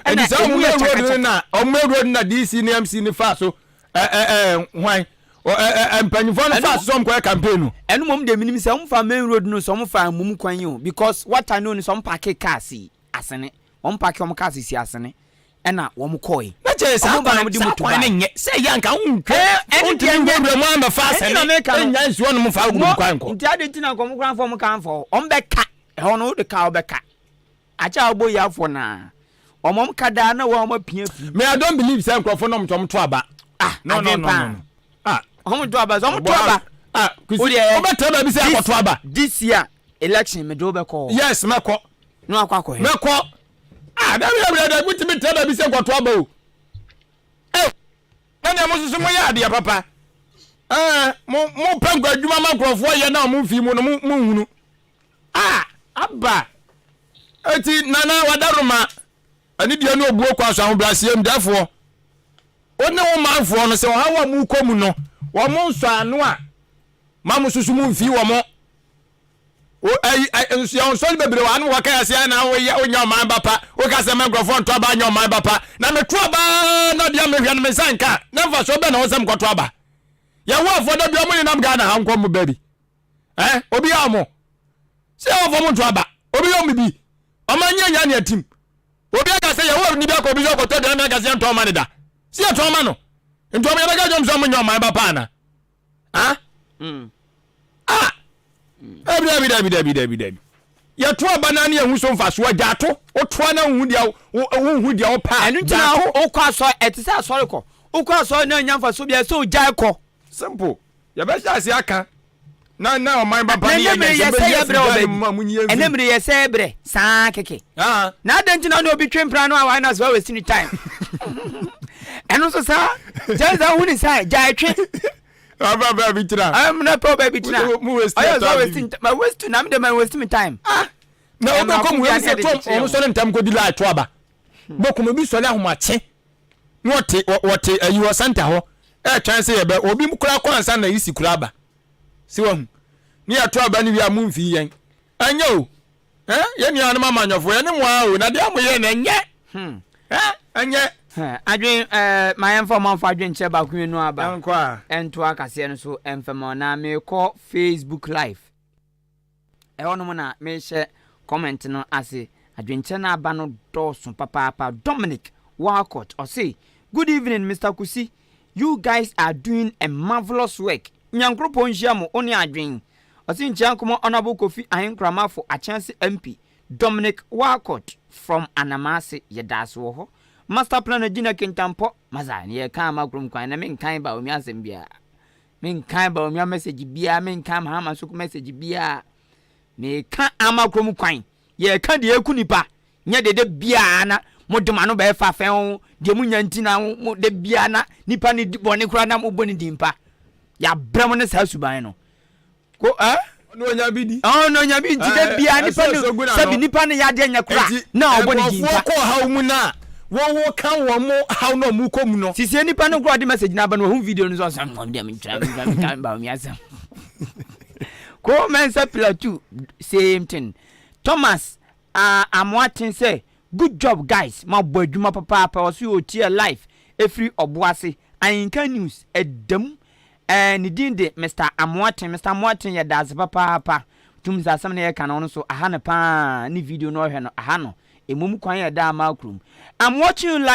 Ɛnti sɛ ɔmo main road no na ɔmo main road na DC ne MC ne fa so ɛɛ ɛɛ hwan. Mpanyinfoɔ no fa so sɛ ɔmo kɔyɛ campaign no. Ɛno mmom deɛ menim sɛ ɔmo fa main road no sɛ ɔmo fa mmom kwan yi o, because what I know no sɛ ɔmo parke cars yi asene, ɔmo parke ɔmo cars si asene ɛna wɔn kɔɛ. Na kyerɛ saa kwan saa kwan no nyɛ sɛ ɛyɛ anka wontwa wontumi nwurawura mu amɛfa asene nya nsuo nom fa agu kwan nkɔ. Nti adi nti na nkɔmɔ koraa nfa ɔmo kaa nfa hɔ, ɔmo bɛka ɛhɔ no wode kaa wobɛka akyɛ a wobɔ yi afɔ naa ɔmo ɔmo ka daa na wɔn ɔmo apia fi. Me I don't believe sɛ nkurɔfoɔ na ɔmo to ɔmo to aba. Ah no no adwen no paa no ah ɔmo to aba sɛ ɔmo to aba. Ah kusi wobɛtena baabi sɛ akɔto aba. This year election mede wobɛkɔ hɔ. Yes mɛkɔ. Na wakɔ akɔhwɛ. Mɛkɔ. Ah dabi dabi dabi dabi wotumi tena baabi sɛ nkɔto aba o. Eh na nea mo soso mo yɛ adeɛ papa. Eh mo mo pɛ nkɔ adwuma ma nkurɔfoɔ yɛ na ɔmo mfi mu no mo mo nhunu. Ah aba. Eti nana wadaroma ɛne deɛ ne obuo kɔ aso ahobrɛaseɛ mu dɛfoɔ. Wo ne wo manfoɔ no sɛ ɔhaw a mokɔ mu no wɔn nsɔ ano a ma mo soso mo mfi wɔn. Yɛn nsɔre bebree wɔ hanom wɔka yɛ sɛ na woyɛ wonyɛ ɔman ba pa, woka sɛ mɛ nkurɔfoɔ nto aba nyɛ ɔman ba pa, na meto aba na deɛ mehwɛ no me nsa nka, na mfasoɔ bɛn na wɔ sɛ mekɔto aba? Yɛn woafoɔ da bi ɔmo nenam Ghana ha nkɔ mo baabi eh obi yɛ ɔmo sɛ yɛwɔfoɔ mo nto aba, obi yɛ ɔmo bi ɔmo anyɛ nya ne atim, obi aka sɛ yɛwɔ ni bi akɔ obi sɛ ɔkɔtɔ aduane aka sɛ yɛntɔn ma ne da, sɛ yɛtɔn ma no nti ɔmo yɛbɛka kyerɛ ɔmo sɛ ɔmo nyɛ ɔman ba pa ana? Ah? Mm. Ah! Dabi, dabi, dabi, dabi, dabi, dabi. Yɛto aba na ne yɛhu so mfasoɔ, gya to. Wotoa na wohu deɛ wohu deɛ wopɛ a, Ɛno nti na wokɔ asɔre, ɛte sɛ asɔre kɔ. Wokɔ asɔre na nya mfasoɔ biara sɛ ogyae kɔ. Simple. Yɛbɛhyɛ ase aka na na ɔman ba pa ne yɛ nyɛ sɛ bɛyi afiri Ghana mu ma munyi yɛn mfiri. Ɛnɛ mmere yɛ sɛ brɛ saa keke. Na adɛn nti na ɔne obi twe mpena no a wayɛ no asɛ wawasi ne time. Ɛno nso saa kyerɛ sɛ wohu ne sɛ gyae twe. Aba baabi tena. Ɛm na pɛ baabi tena. Mu waste your time. Ɔyɛ sɛ ma waste na me de ma waste me time. Ah. Na wobɛkɔ mu sɛ tom ɔmo sɔre ntɛm kɔdi line to aba. Bɔkɔm obi sɔre ahomakye na wɔte wɔte ayi wɔ center hɔ ɛretwɛn sɛ yɛbɛ obi kura kɔ ansa na isi kura aba. Sɛ wahu. Ne yɛto aba no wie a mo mfi yɛn. Ɛnyɛ o. Eh, yɛn nuanom amanyɔfoɔ, yɛne mo ara o, na deɛ moyɛ no ɛnyɛ. Hmm. Eh, ɛnyɛ. Adwen, eh, ma yɛmfa ɔmanfo adwenkyerɛ baako mmienu aba. Ɛnkɔ a. Ɛnto akaseɛ no so ɛmfa ma na mekɔ Facebook live. Ɛhɔnom na mehyɛ comment no ase. Adwenkyerɛ no aba no dɔɔso papaapa. Dominic Walcott ɔse, Good evening Mister Kusi, you guys are doing a marvelous work. Nyankoropɔn nhyia mo, wo ne adwen. Ɔse nkyia nkɔmɔ Honourable Kofi Ahenkura Mafo Akyease MP Dominic Walcott from Anamase yɛdaase wɔ hɔ Master Planner Gina Kintampɔ Masa ne yɛka ama kurom kwan na menkan Bawumia asɛm biara menkan Bawumia message biara menkan Mahama nso message biara meka ama kurom kwan yɛka deɛ ɛku nipa nyɛ deɛ da biara na mode mo ano bɛfa fɛn deɛ monya nti na mo da biara na nipa ne di bɔne koraa na mobɔ ne din pa yɛabrɛ mo ne saa suban no ko ɛ ɔno onya bi di ɔno onya bi nti da biara nipa no sɛbi nipa no yɛ adeɛ nyɛ kora na ɔbɔ ne din pa nkurɔfoɔ kɔ haw mu na wɔwɔ ka wɔn mo haw na wɔn kɔ mu no sisi nipa no kora ɔde message na aba no wɔn video no so ɔsɛm wɔn deɛ mentwa mentwa mentwa ba wɔn asɛm ko mɛnsa pillar two same thing Thomas Ah Amoaten sɛ good job guys moabɔ adwuma papaapa ɔse ɔtie live ɛfiri Ɔboase Ahinka news ɛdam eh ne din de Mister Amoaten Mister Amoaten yɛdaase papaapa tum sɛ asɛm no yɛka no ɔno nso aha no paa ne video no ɔhwɛ no aha no ɛmom kwan a ɛda ama kurom I'm watching you live.